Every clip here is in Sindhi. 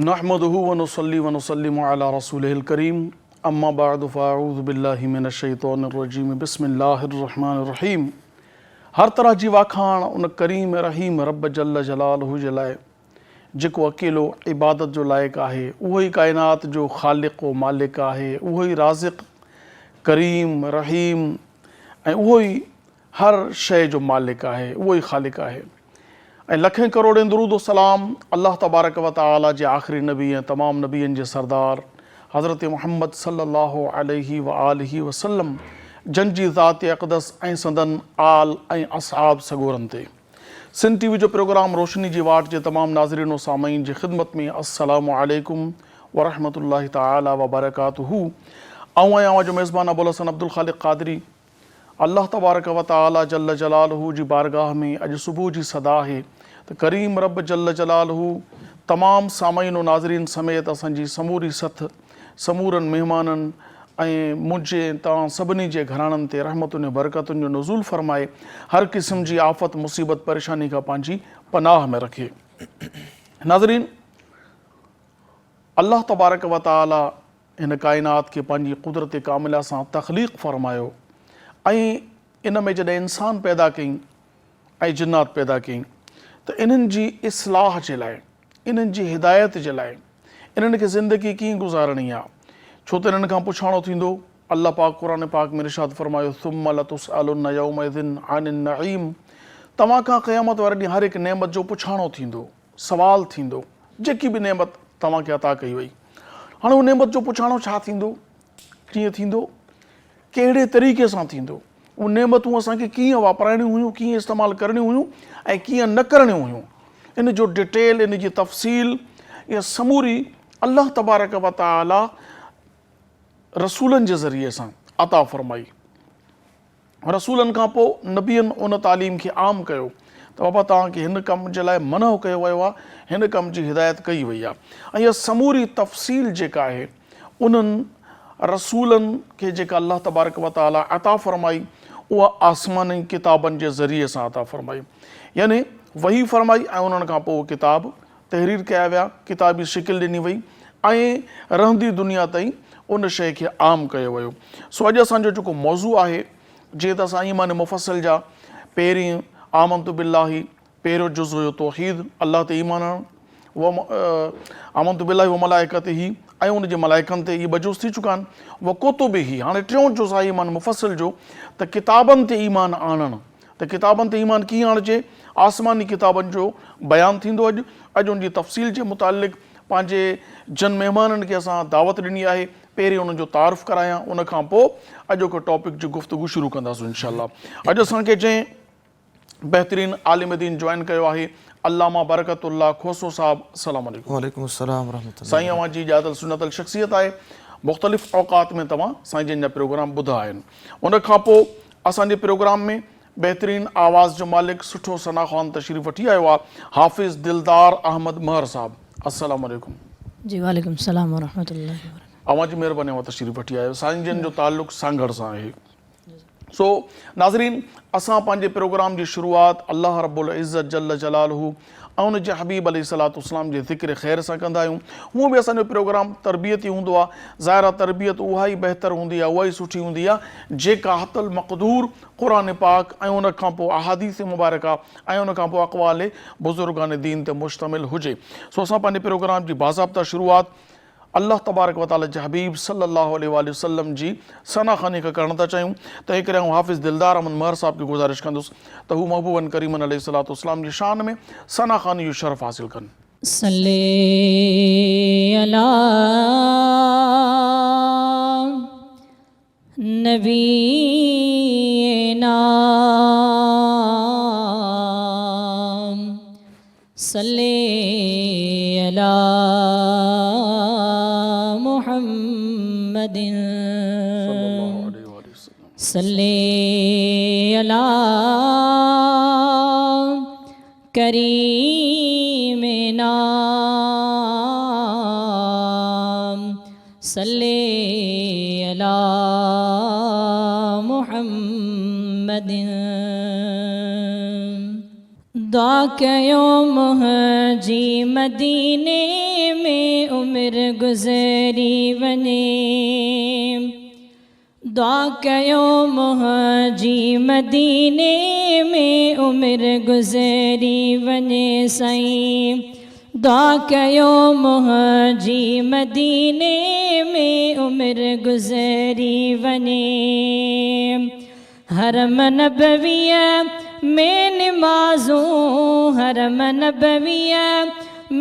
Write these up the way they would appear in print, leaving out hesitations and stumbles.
نحمده ونصلي ونسلم علي رسوله الڪريم اما بعد فاعوذ بالله من الشيطان الرجيم بسم الله الرحمن الرحيم هر طرح جي واکاڻ ان ڪريم رحيم رب جل جلاله جي لاء جيڪو اڪيلو عبادت جو لائق آهي، اهو ئي ڪائنات جو خالق و مالڪ آهي، اهو ئي رازق، ڪريم، رحيم ۽ اهو ئي هر شيء جو مالڪ آهي، اهو ئي خالق آهي. ۽ لکين ڪروڙين درود و سلام الله تبارڪ و تعالي جي آخري نبي ۽ تمام نبين جي سردار حضرت محمد صلي الله عليه وآله وسلم جن جي ذات اقدس ۽ سندن آل ۽ اصحاب سڳورن تي. سنڌ ٽي وي جو پروگرام روشني جي واٽ جي تمام ناظرين و سامعين جي خدمت ۾ السلام عليڪم ورحمة الله تعالي وبرڪاته آئون آهيان اوهان جو ميزبان ابوالحسن عبدالخالق قادري الله تبارڪ و تعالي جل جلاله جي بارگاهه ۾ اڄ صبح جي صدا آهي ته ڪريم رب جل جلاله تمام سامعين و ناظرين سميت اسان جي سموري سٿ سمورن مهمانن ۽ منهنجي ۽ توهان سڀني جي گهراڻن تي رحمتن ۽ برڪتن جو نزول فرمائي هر قسم جي آفت مصيبت پريشاني کان پنهنجي پناهه ۾ رکي. ناظرين! الله تبارڪ و تعالي هن ڪائنات کي پنهنجي قدرت ڪامله سان تخليق فرمايو ۽ ان ۾ جڏهن انسان پيدا ڪيائين ۽ جنات پيدا ڪيائين ته انهن جي اصلاح جي لاء انهن جي هدايت جي لاء انهن کي زندگي ڪيئن گذارڻي آ ڇو ته انهن کان پڇاڻو ٿيندو الله پاڪ قرآن پاڪ ۾ ارشاد فرمايو ثم لتسألن يومئذ عن النعيم توهان کان قيامت واري ڏينهن هر هڪ نعمت جو پڇاڻو ٿيندو سوال ٿيندو جيڪي به نعمت توهان کي عطا ڪئي وئي هاڻي ان نعمت جو پڇاڻو ڇا ٿيندو ڪيئن ٿيندو ڪهڙي طريقي سان ٿيندو، اهي نعمتون اسان کي ڪيئن واپرائڻيون هيون، ڪيئن استعمال ڪرڻيون هيون ۽ ڪيئن نه ڪرڻيون هيون، ان جو ڊيٽيل، ان جي تفصيل اها سموري الله تبارڪ و تعالي رسولن جي ذريعي سان عطا فرمائي. رسولن کان پوء نبين ان تعليم کي عام ڪيو ته بابا توهان کي هن ڪم جي لاء منع ڪيو ويو آهي، هن ڪم جي هدايت ڪئي وئي آهي ۽ اها سموري تفصيل جيڪا آهي انهن رسولن کي جيڪا الله تبارڪ و تعالي عطا فرمائي اها آسماني ڪتابن جي ذريعي سان عطا فرمائي يعني وحي فرمائي ۽ انهن کان پوء اهي ڪتاب تحرير ڪيا ويا، ڪتابي شڪل ڏني وئي ۽ رهندي دنيا تائين ان شيء کي عام ڪيو ويو. سو اڄ اسان جو جيڪو موضوع آهي، جيئن ته اسان ايمان مفصل جا پهرين آمنت بالله پهريون جز هيو توحيد، الله تي ايمان آڻڻ، و آمنت بالله و ملائڪته ۽ ان جي ملائڪن تي، اهي ٻه جز ٿي چڪا آهن، و ڪتبه هاڻي ٽيون جز آهي ايمان مفصل جو ته ڪتابن تي ايمان آڻڻ. ته ڪتابن تي ايمان ڪيئن آڻجي؟ آسماني ڪتابن جو بيان ٿيندو اڄ. اڄ ان جي تفصيل جي متعلق پنهنجي جن مهمانن کي اسان دعوت ڏني آهي پهرين انهن جو تعارف ڪرايان ان کان پوء اڄوڪي ٽاپڪ جي گفتگو شروع ڪنداسون انشاء الله. اڄ اسان کي جنهن بهترين عالم دين جوائن ڪيو آهي علامه برڪت الله کوسو صاحب السلام عليڪم. وعليڪم السلام ورحمة الله. سائين اوهان جي ڄاتل سڃاتل شخصيت آهي مختلف اوقات ۾ توهان سائين جن جا پروگرام ٻڌا آهن ان کان پوء اسان جي پروگرام ۾ بهترين آواز جو مالڪ سٺو ثنا خوان تشريف وٺي آيو آ حافظ دلدار احمد مهر صاحب السلام عليڪم. جي وعليڪم السلام ورحمة الله وبرڪاته. اوهان جي مهرباني اوهان تشريف وٺي آيو سائين جن جو تعلق سانگهڙ سان آهي سو ناظرين اسان پنهنجي پروگرام جي شروعات الله رب العزت جل جلاله ۽ ان جي حبيب عليه الصلوة والسلام جي ذڪر خير سان ڪندا آهيون. هونء به اسان جو پروگرام تربيتي هوندو آهي. ظاهر آهي تربيت اها ئي بهتر هوندي آهي، اها ئي سٺي هوندي آهي جيڪا حتي المقدور قرآن پاڪ ۽ ان کان پوء احاديث مبارڪه ۽ ان کان پوء اقوال بزرگان دين تي مشتمل هجي. سو اسان پنهنجي پروگرام جي باضابطه شروعات الله تبارڪ و تعالي جي حبيب صلي الله عليه واٰله وسلم جي ثنا خواني کان ڪرڻ ٿا چاهيون، تنهن ڪري آئون حافظ دلدار احمد مهر صاحب کي گذارش ڪندس ته هو محبوبن ڪريمن عليه الصلوة والسلام جي شان ۾ ثنا خواني جو شرف حاصل ڪن. صلي علي نبينا صلي علي محمد صلي علي ڪريمنا صلي علي محمد. دعا ڪيو منهنجي مديني ۾ عمر گذري وڃي. دعا ڪيو منهنجي مديني ۾ عمر گذري وڃي سائين. دعا ڪيو منهنجي مديني ۾ عمر گذري وڃي. حرم نبويء ۾ نمازون حرم نبويء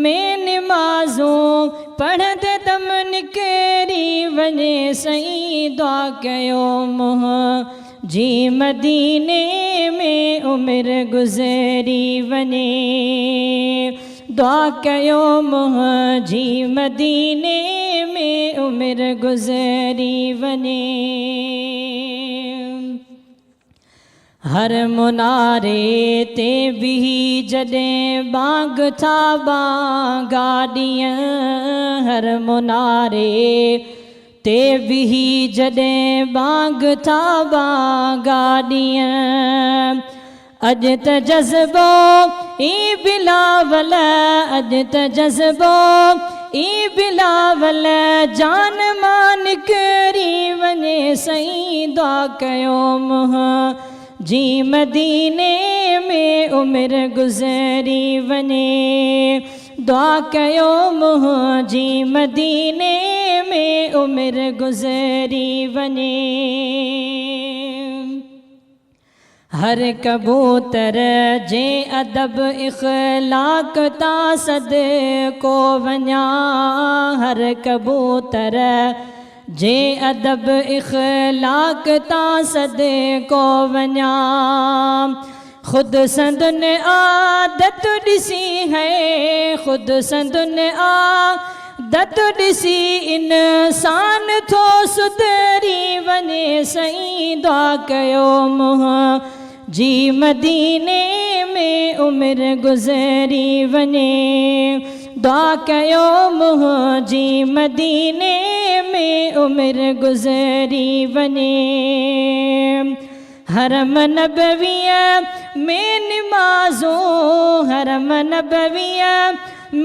۾ نمازون پڙهندي دم نڪري وڃي سائين دعا ڪيو منهنجي مديني ۾ عمر گذري وڃي دعا ڪيو منهنجي مديني ۾ عمر گذري وڃي. هر مناري تي بيهي جڏهن بانگ ٿا بانگا ڏين هر مناري تي بيهي جڏهن بانگ ٿا بانگا ڏين اڄ ته جذبو اي بلاول اڄ ته جذبو اي بلاول جان مان نڪري وڃي سائين دعا ڪيو منهن جي مديني ۾ عمر گذري وڃي دعا ڪيو منهن جي مديني ۾ عمر گذري وڃي. هر ڪبوتر جي ادب اخلاق تان صدقو وڃان هر ڪبوتر جي ادب اخلاق تان صدقو وڃان خود سندن عادت ڏسي هي خود سندن عادت ڏسي انسان ٿو سڌري وڃي سائين دعا ڪيو منهن جي مديني ۾ عمر گذري وڃي دعا ڪيو منهن جي مديني ۾ عمر گذري وڃي. حرم نبويء ۾ نمازون حرم نبويء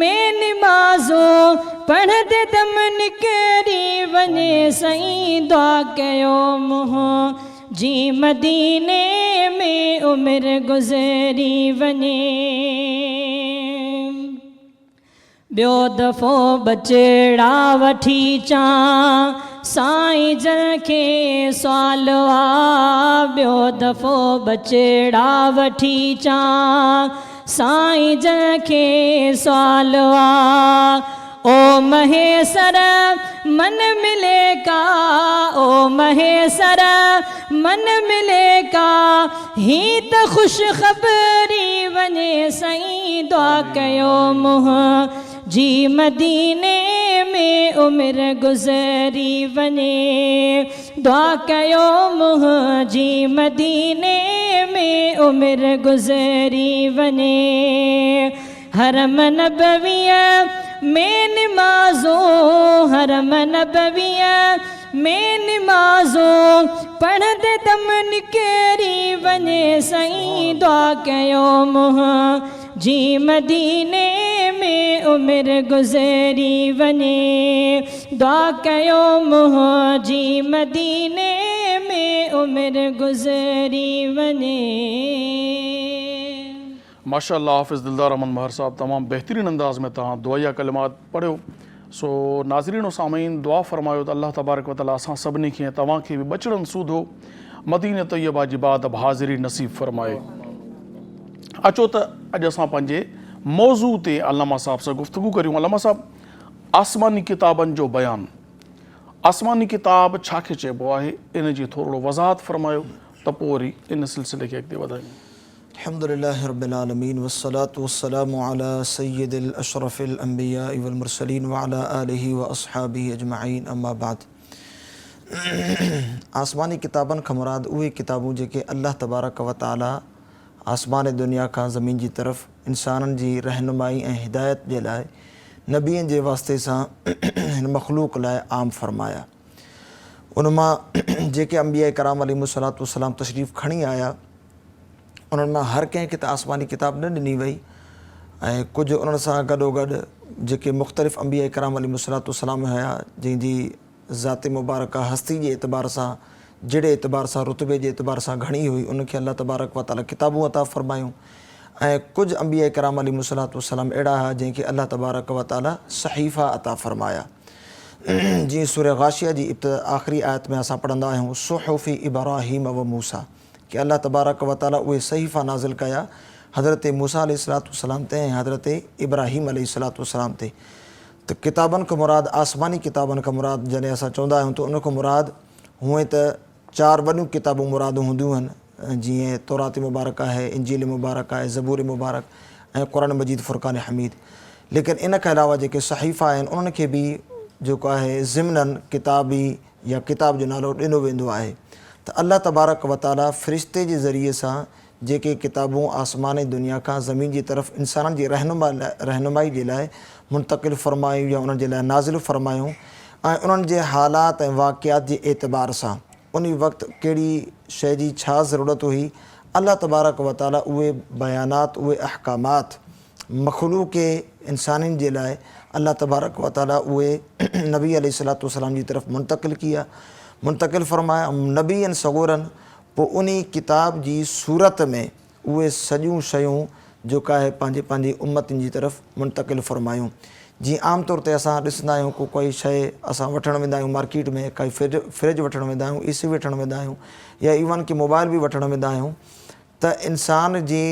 ۾ نمازون پڙهندي دم نڪري وڃي سائين دعا ڪيو منهن جي مديني ۾ عمر گذري وڃي. ٻيو دفعو ٻچڙا وٺي چان سائين جن کي سوال آ ٻيو دفعو ٻچڙا وٺي چان سائين جن کي سوال آ او مهيسر من ملي ڪا او مهيسر من ملي ڪا هي ته خوشخبري وڃي سائين دعا ڪيو منهن جي مديني ۾ عمر گذري وڃي دعا ڪيو منهن جي مديني ۾ عمر گذري وڃي حرم نبويء ۾ نمازون حرم نبويء ۾ نمازون پڙهندي دم نڪري وڃي سائين دعا ڪيو منهن جي مديني ۾ عمر گذري وڃي دعا ڪيو منهن جي مديني ۾ عمر گذري وڃي. ماشاء الله حافظ دلدار احمد مهر صاحب تمام بهترين انداز ۾ توهان دعائيه ڪلمات پڙهيو سو ناظرين و سامعين دعا فرمايو ته الله تبارڪ و تعالي اسان سڀني کي ۽ توهان کي به ٻچڙن سوڌو مدينه طيبه جي بعد به حاضري نصيب فرمائي اچو ته اڄ اسان پنهنجي موضوع تي علامه صاحب سان گفتگو ڪريون علامه صاحب آسماني ڪتابن جو بيان آسماني ڪتاب ڇا کي چئبو آهي ان جي ٿورڙو وضاحت فرمايو ته پوء وري ان سلسلي کي اڳتي وڌايون. الحمد لله رب العالمين والصلاة والسلام علي سيد الاشرف الانبياء والمرسلين وعلي آله واصحابه اجمعين اما بعد آسماني ڪتابن کان مراد اهي ڪتابون جيڪي الله تبارڪ و تعالي آسمان دنيا کان زمين جي طرف انسانن جي رهنمائي ۽ هدايت جي لاء نبين جي واسطي سان هن مخلوق لاء عام فرمايا ان مان جيڪي انبياء ڪرام عليهم الصلوة والسلام تشريف کڻي آيا انهن مان هر ڪنهن کي ته آسماني ڪتاب نه ڏني وئي ۽ ڪجهه انهن سان گڏوگڏ جيڪي مختلف انبياء ڪرام عليهم الصلوة والسلام هيا جنهن جي ذات مبارڪه هستي جي اعتبار سان جهڙي اعتبار سان رتبي جي اعتبار سان گهڻي هئي ان کي الله تبارڪ و تعالي ڪتابون عطا فرمايون ۽ ڪجهه انبياء ڪرام عليهم الصلوة والسلام اهڙا هئا جنهن کي الله تبارڪ و تعالي صحيفا عطا فرمايا جيئن سوره غاشيه جي ابتدا آخري آيت ۾ اسان پڙهندا آهيون صحف ابراهيم و موسيٰ ڪي الله تبارڪ و تعالي اهي صحيفا نازل ڪيا حضرت موسيٰ عليه الصلوة والسلام تي ۽ حضرت ابراهيم عليه الصلوة والسلام تي ته ڪتابن کان مراد آسماني ڪتابن کان مراد جڏهن اسان چوندا آهيون ته ان کان مراد هونئن ته چار وڏيون ڪتابون مراد هونديون آهن جيئن تورات مبارڪ آهي، انجيل مبارڪ آهي، زبور مبارڪ ۽ قرآن مجيد فرقان حميد ليڪن ان کان علاوه جيڪي صحيفا آهن انهن کي به جيڪو آهي ضمناً ڪتابي يا ڪتاب جو نالو ڏنو ويندو آهي ته الله تبارڪ وتعاليٰ فرشتي جي ذريعي سان جيڪي ڪتابون آسماني دنيا کان زمين جي طرف انسانن جي رهنمائي جي لاء منتقل فرمايون يا انهن جي لاء نازل فرمايون ۽ انهن جي حالات ۽ واقعات جي اعتبار سان انهي وقت ڪهڙي شيء جي ڇا ضرورت هئي الله تبارڪ و تعالي اهي بيانات اهي احڪامات مخلوق انسانين جي لاء الله تبارڪ و تعالي اهي نبي عليه الصلوة والسلام جي طرف منتقل ڪيا منتقل فرمايا نبين سڳورن پوء انهي ڪتاب جي صورت ۾ اهي سڄيون شيون جيڪا آهي پنهنجي پنهنجي امتن جي طرف منتقل فرمايون. جيئن عام طور تي اسان ڏسندا آهيون ڪو ڪائي شيء اسان وٺڻ ويندا آهيون مارڪيٽ ۾ ڪائي فرج وٺڻ ويندا آهيون اي سي وٺڻ ويندا آهيون يا ايون ڪي موبائل به وٺڻ ويندا آهيون ته انسان جي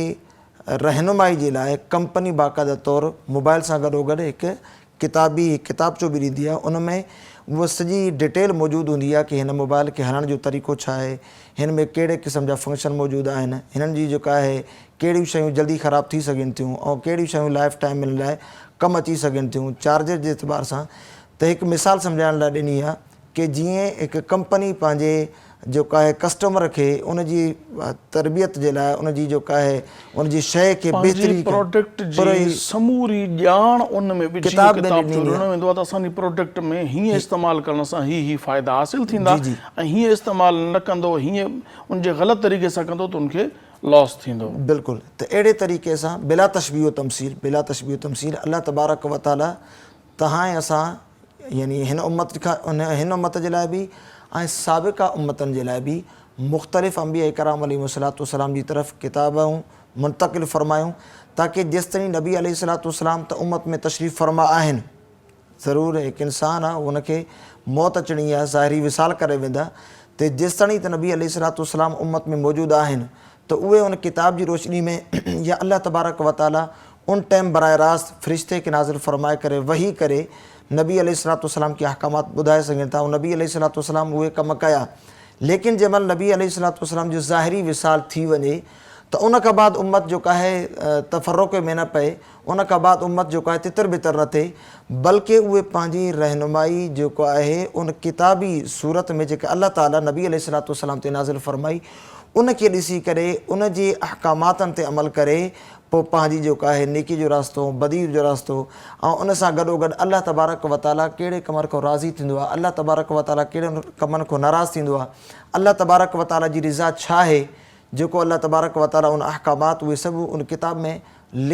رهنمائي جي لاء ڪمپني باقاعده طور موبائل سان گڏوگڏ هڪ ڪتابي هڪ ڪتابچو به ڏيندي آهي ان ۾ اها سڄي ڊيٽيل موجود هوندي آهي ڪي هن موبائل کي هلائڻ جو طريقو ڇا آهي هن ۾ ڪهڙي قسم جا فنڪشن موجود آهن هنن جي جيڪا آهي ڪهڙيون شيون جلدي خراب ٿي سگهن ٿيون ۽ ڪهڙيون شيون لائف ٽائيم هن لاء ڪم اچي سگهن ٿيون چارجر جي اعتبار سان ته هڪ مثال سمجهائڻ لاء ڏني آهي ڪي جيئن هڪ ڪمپني پنهنجي جيڪو آهي ڪسٽمر کي ان جي تربيت جي لاء ان جي جيڪا آهي ان جي شيء کي پنهنجي بهتري پراڊڪٽ جي سموري ڄاڻ ان ۾ وجهي ڪتاب ۾ ڪتاب ڏني جو ويندي ڏنو آهي. ويندو آهي ته اسان جي پراڊڪٽ ۾ هيئن استعمال ڪرڻ سان هي هي فائدا حاصل ٿيندا جي جي. ۽ هيئن استعمال نه ڪندو هيئن ان جي غلط طريقي سان ڪندو ته ان کي لاس ٿيندو. بلڪل ته اهڙي طريقي سان بلا تشبيهه و تمثيل بلا تشبيهه و تمثيل الله تبارڪ و تعالي توهان ۽ اسان يعني هن امت کان هن امت جي لاء به ۽ سابقه امتن جي لاء به مختلف انبياء ڪرام عليهم الصلوة والسلام جي طرف ڪتابون منتقل فرمايون تاڪه جيستائين نبي عليه الصلوة والسلام ته امت ۾ تشريف فرما آهن ضرور هڪ انسان آهي ان کي موت اچڻي آهي ظاهري وصال ڪري ويندا ته جيستائين ته نبي عليه الصلوة والسلام امت ۾ موجود آهن ته اهي ان ڪتاب جي روشني ۾ يا الله تبارڪ و تعالي ان ٽائيم براء راست فرشتي کي نازل فرمائي ڪري وحي ڪري نبي عليه الصلوة والسلام کي احڪامات ٻڌائي سگهن ٿا ۽ نبي عليه الصلوة والسلام اهي ڪم ڪيا ليڪن جنهن مهل نبي عليه الصلوة والسلام جو ظاهري وصال ٿي وڃي ته ان کان بعد امت جيڪا آهي تفرق ۾ نه پئي ان کان بعد امت جيڪو آهي تتر بتر نه ٿئي بلڪه اهي پنهنجي رهنمائي جيڪو آهي ان ڪتابي صورت ۾ جيڪا الله تعالي نبي عليه الصلوة والسلام تي نازل فرمائي ان کي ڏسي ڪري ان جي احڪاماتن تي عمل ڪري پوء پنهنجي جيڪو آهي نيڪي جو راستو بدي جو راستو ۽ ان سان گڏوگڏ الله تبارڪ وتعالي ڪهڙي ڪمن کان راضي ٿيندو آهي الله تبارڪ وتعالي ڪهڙن ڪمن کان ناراض ٿيندو آهي الله تبارڪ وتعالي جي رضا ڇا آهي جيڪو الله تبارڪ و تعالي ان احڪامات اهي سڀ ان ڪتاب ۾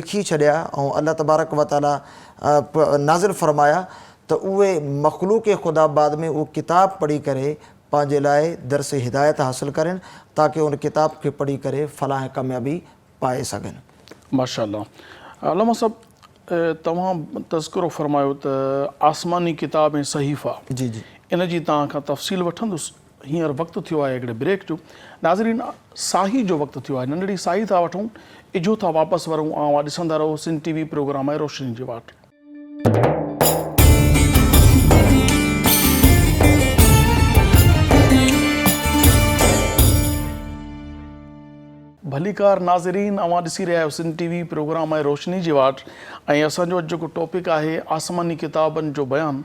لکي ڇڏيا ۽ الله تبارڪ و تعالي نازل فرمايا ته اهي مخلوق خدا بعد ۾ اهو ڪتاب پڙهي ڪري پنهنجي لاء درس هدايت حاصل ڪرين تاڪه ان ڪتاب کي پڙهي ڪري فلاح ۽ ڪاميابي پائي سگهن. ماشاء الله علامه صاحب توهان تذڪرو فرمايو ته آسماني ڪتاب ۽ صحيفا جي جي. ان جي توهان کان تفصيل وٺندس هينئر وقت ٿيو آهي هڪڙي بريڪ جو ناظرين ساهي جو وقت ٿيو آهي ننڍڙي ساهي ٿا وٺون اجهو ٿا واپس ورون اوهان ڏسندا رهو سنڌ ٽي وي پروگرام آهي روشني جي واٽ. ڀليڪار ناظرين اوهان ڏسي رهيا آهيو سنڌ ٽي وي پروگرام آهي روشني جي واٽ ۽ اسان جو اڄ جيڪو ٽاپڪ آهي آسماني ڪتابن جو بيان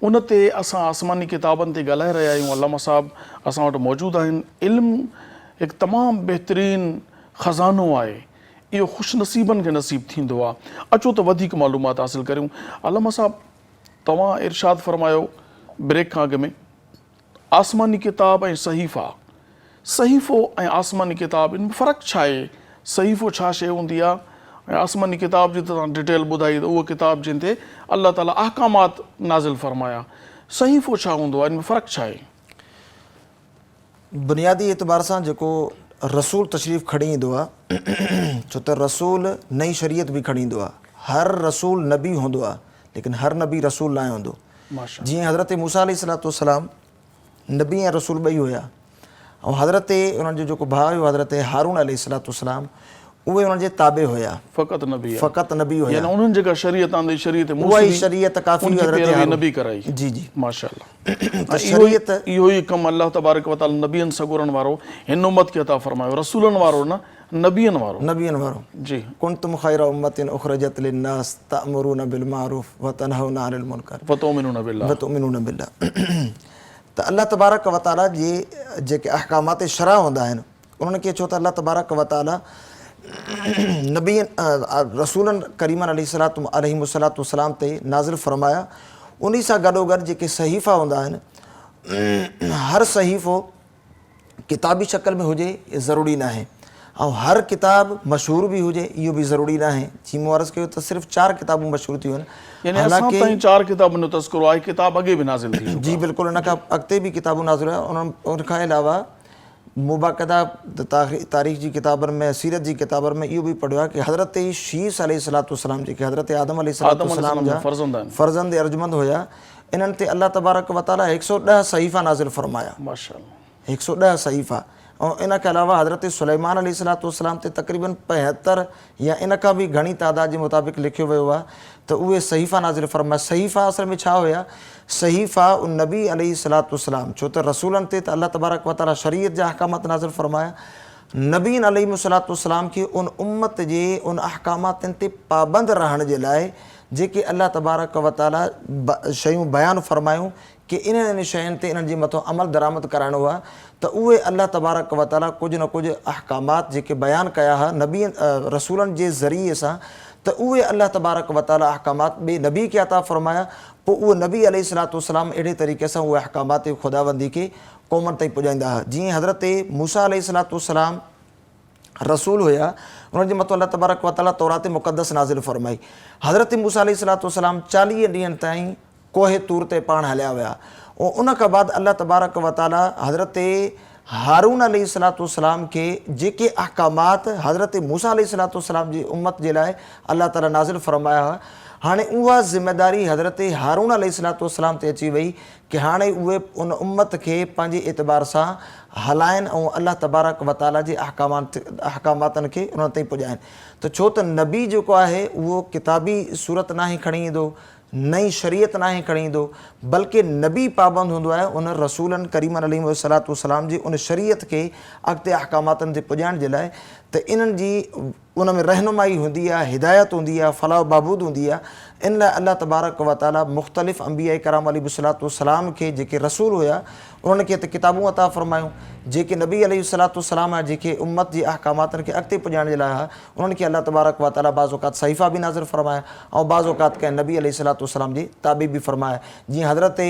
ان تي اسان آسماني ڪتابن تي ڳالهائي رهيا آهيون علامه صاحب اسان وٽ موجود آهن علم هڪ تمام بهترين خزانو آهي اهو خوش نصيبن کي نصيب ٿيندو آهي اچو ته وڌيڪ معلومات حاصل ڪريون علامه صاحب توهان ارشاد فرمايو بريڪ کان اڳ ۾ آسماني ڪتاب ۽ صحيفا، صحيفو ۽ آسماني ڪتاب ان ۾ فرق ڇا آهي؟ صحيفو ڇا شيء هوندي آهي ۽ آسماني ڪتاب جي ته توهان ڊيٽيل ٻڌائي ته اهو ڪتاب جنهن تي الله تعالي احڪامات نازل فرمايا. صحيفو ڇا هوندو آهي؟ ان ۾ فرق ڇا آهي؟ بنيادي اعتبار سان جيڪو رسول تشريف کڻي ايندو آهي ڇو ته رسول نئين شريعت به کڻي ايندو آهي. هر رسول نبي هوندو آهي ليڪن هر نبي رسول ناهي هوندو. جيئن حضرت موسيٰ عليه الصلوة والسلام نبي ۽ رسول ٻئي هيا ۽ حضرت انهن جو جيڪو ڀاء هيو حضرت هارون عليه الصلوة والسلام اهي انهن جي تابع هيا. فقط نبي هيا. فقط نبي هيا. يعني انهن جيڪا شريعت آندي شريعت موسوي اها ئي شريعت ڪافي ان جي حضرت پيروي هارون نبي ڪرائي. جي جي. ماشاء الله. ته شريعت. اهو ئي ڪم الله تبارڪ وتعالي نبين سڳورن وارو هن امت کي عطا فرمايو رسولن وارو نه نبين وارو. نبين وارو. جي. ڪنتم خير امة اخرجت للناس تأمرون بالمعروف وتنهون عن المنڪر. وتؤمنون بالله. وتؤمنون بالله. ته الله تبارڪ و تعالي جي جيڪي احڪامات شرع هوندا آهن انهن کي ڇو ته الله تبارڪ و تعالي نبين رسولن ڪريمن عليه الصلوة عليهم الصلوة والسلام تي نازل فرمايا انهي سان گڏوگڏ جيڪي صحيفا هوندا آهن هر صحيفو ڪتابي شڪل ۾ هجي اهو ضروري ناهي ۽ هر ڪتاب مشهور به هجي اهو به ضروري ناهي. جيئن مون عرض ڪيو ته صرف چار ڪتابون مشهور ٿيون آهن. يعني اسان تائين چار ڪتابن جو تذڪرو آهي، ڪتاب اڳي به نازل ٿي چڪا. جي بلڪل ان کان اڳتي به ڪتابون نازل هيا ان کان علاوه مون باقاعده تاريخ جي ڪتابن ۾ سيرت جي ڪتابن ۾ اهو به پڙهيو آهي ڪي حضرت شيث عليه الصلوة والسلام جيڪي حضرت آدم عليه الصلوة والسلام جا فرزند ارجمند هيا انهن تي الله تبارڪ و تعاليٰ هڪ سؤ ڏهه صحيفا نازل فرمايا. ماشاءالله. هڪ سؤ ڏهه صحيفا ۽ ان کان علاوه حضرت سليمان عليه الصلوة والسلام تي تقريباً 75 يا ان کان به گهڻي تعداد جي مطابق لکيو ويو آهي ته اهي صحيفا نازل فرمايا. صحيفا اصل ۾ ڇا هيا؟ صحيفا النبي عليه الصلوة والسلام ڇو ته رسولن تي ته الله تبارڪ و تعاليٰ شريعت جا احڪامات نازل فرمايا، نبين عليهم الصلوة والسلام کي ان امت جي ان احڪاماتن تي پابند رهڻ جي لاء جيڪي الله تبارڪ و تعاليٰ شيون بيان فرمايون ڪي انهن انهن شين تي انهن جي مٿان عمل درآمد ڪرائڻو آهي ته اهي الله تبارڪ و تعاليٰ ڪجهه نه ڪجهه احڪامات جيڪي بيان ڪيا ها نبين رسولن جي ذريعي سان ته اهي الله تبارڪ و تعاليٰ احڪامات ٻئي نبي کي عطا فرمايا پوء اهي نبي عليه الصلوة والسلام اهڙي طريقي سان اهي احڪامات خداوندي کي قومن تائين پڄائيندا ها جيئن حضرت موسيٰ عليه الصلوة والسلام رسول هيا انهن جي مٿان الله تبارڪ و تعاليٰ تورات مقدس نازل فرمائي. حضرت موسيٰ عليه الصلوة والسلام 40 ڏينهن تائين ڪوهه طور تي پاڻ هليا ويا ۽ ان کان بعد الله تبارڪ و تعاليٰ حضرت هارون عليه الصلوة والسلام کي جيڪي احڪامات حضرت موسيٰ عليه الصلوة والسلام جي امت جي لاء الله تعاليٰ نازل فرمايا هئا هاڻي اها ذميداري حضرت هارون عليه الصلوة والسلام تي اچي وئي ڪي هاڻي اهي ان امت کي پنهنجي اعتبار سان هلائن ۽ الله تبارڪ و تعاليٰ جي احڪاماتن کي انهن تائين پڄائن ته ڇو ته نبي جيڪو آهي اهو ڪتابي صورت ناهي کڻي ايندو نئين شريعت ناهي کڻي ايندو بلڪه نبي پابند هوندو آهي ان رسولن ڪريمن عليهم الصلوة والسلام جي ان شريعت کي اڳتي احڪاماتن تي پڄائڻ جي لاء ته انهن جي ان ۾ رهنمائي هوندي آهي، هدايت هوندي آهي، فلاح و بهبود هوندي آهي، ان لاء الله تبارڪ و تعالي مختلف انبياء ڪرام عليهم الصلوة والسلام کي جيڪي رسول هيا انهن کي ته ڪتابون عطا فرمايون، جيڪي نبي عليه الصلوة والسلام هيا جيڪي امت جي احڪاماتن کي اڳتي پڄائڻ جي لاء هيا انهن کي الله تبارڪ و تعالي بعض اوقات صحيفا به نازل فرمايا ۽ بعض اوقات ڪنهن نبي عليه الصلوة والسلام جي تابع به فرمايا جيئن حضرت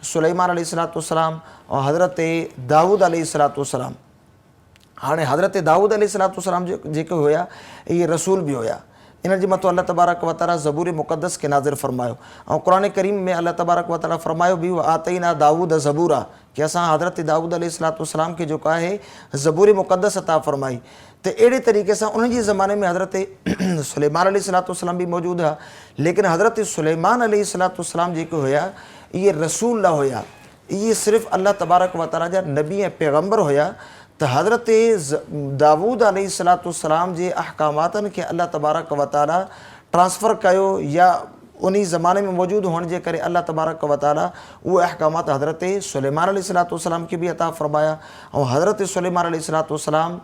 سليمان عليه الصلوة والسلام ۽ حضرت دائود عليه الصلوة والسلام. هاڻي حضرت دائود عليه الصلوة والسلام جيڪي هيا اهي رسول به هيا انهن جي مٿان الله تبارڪ وتعالي زبور مقدس کي نازل فرمايو ۽ قرآن ڪريم ۾ الله تبارڪ وتعالي فرمايو به وآتينا دائود زبورا ڪي اسان حضرت دائود عليه الصلوة والسلام کي جيڪو آهي زبور مقدس عطا فرمائي ته اهڙي طريقي سان انهن جي زماني ۾ حضرت سليمان عليه الصلوة والسلام به موجود هئا ليڪن حضرت سليمان عليه الصلوة والسلام جيڪي هيا اهي رسول نه هيا اهي صرف الله تبارڪ و تعاليٰ جا نبي ۽ پيغمبر هيا ته حضرت داؤد عليه الصلوة والسلام جي احڪاماتن کي الله تبارڪ و تعاليٰ ٽرانسفر ڪيو يا انهي زماني ۾ موجود هئڻ جي ڪري الله تبارڪ و تعاليٰ اهي احڪامات حضرت سليمان عليه الصلوة والسلام کي به عطا فرمايا ۽ حضرت سليمان عليه الصلوة والسلام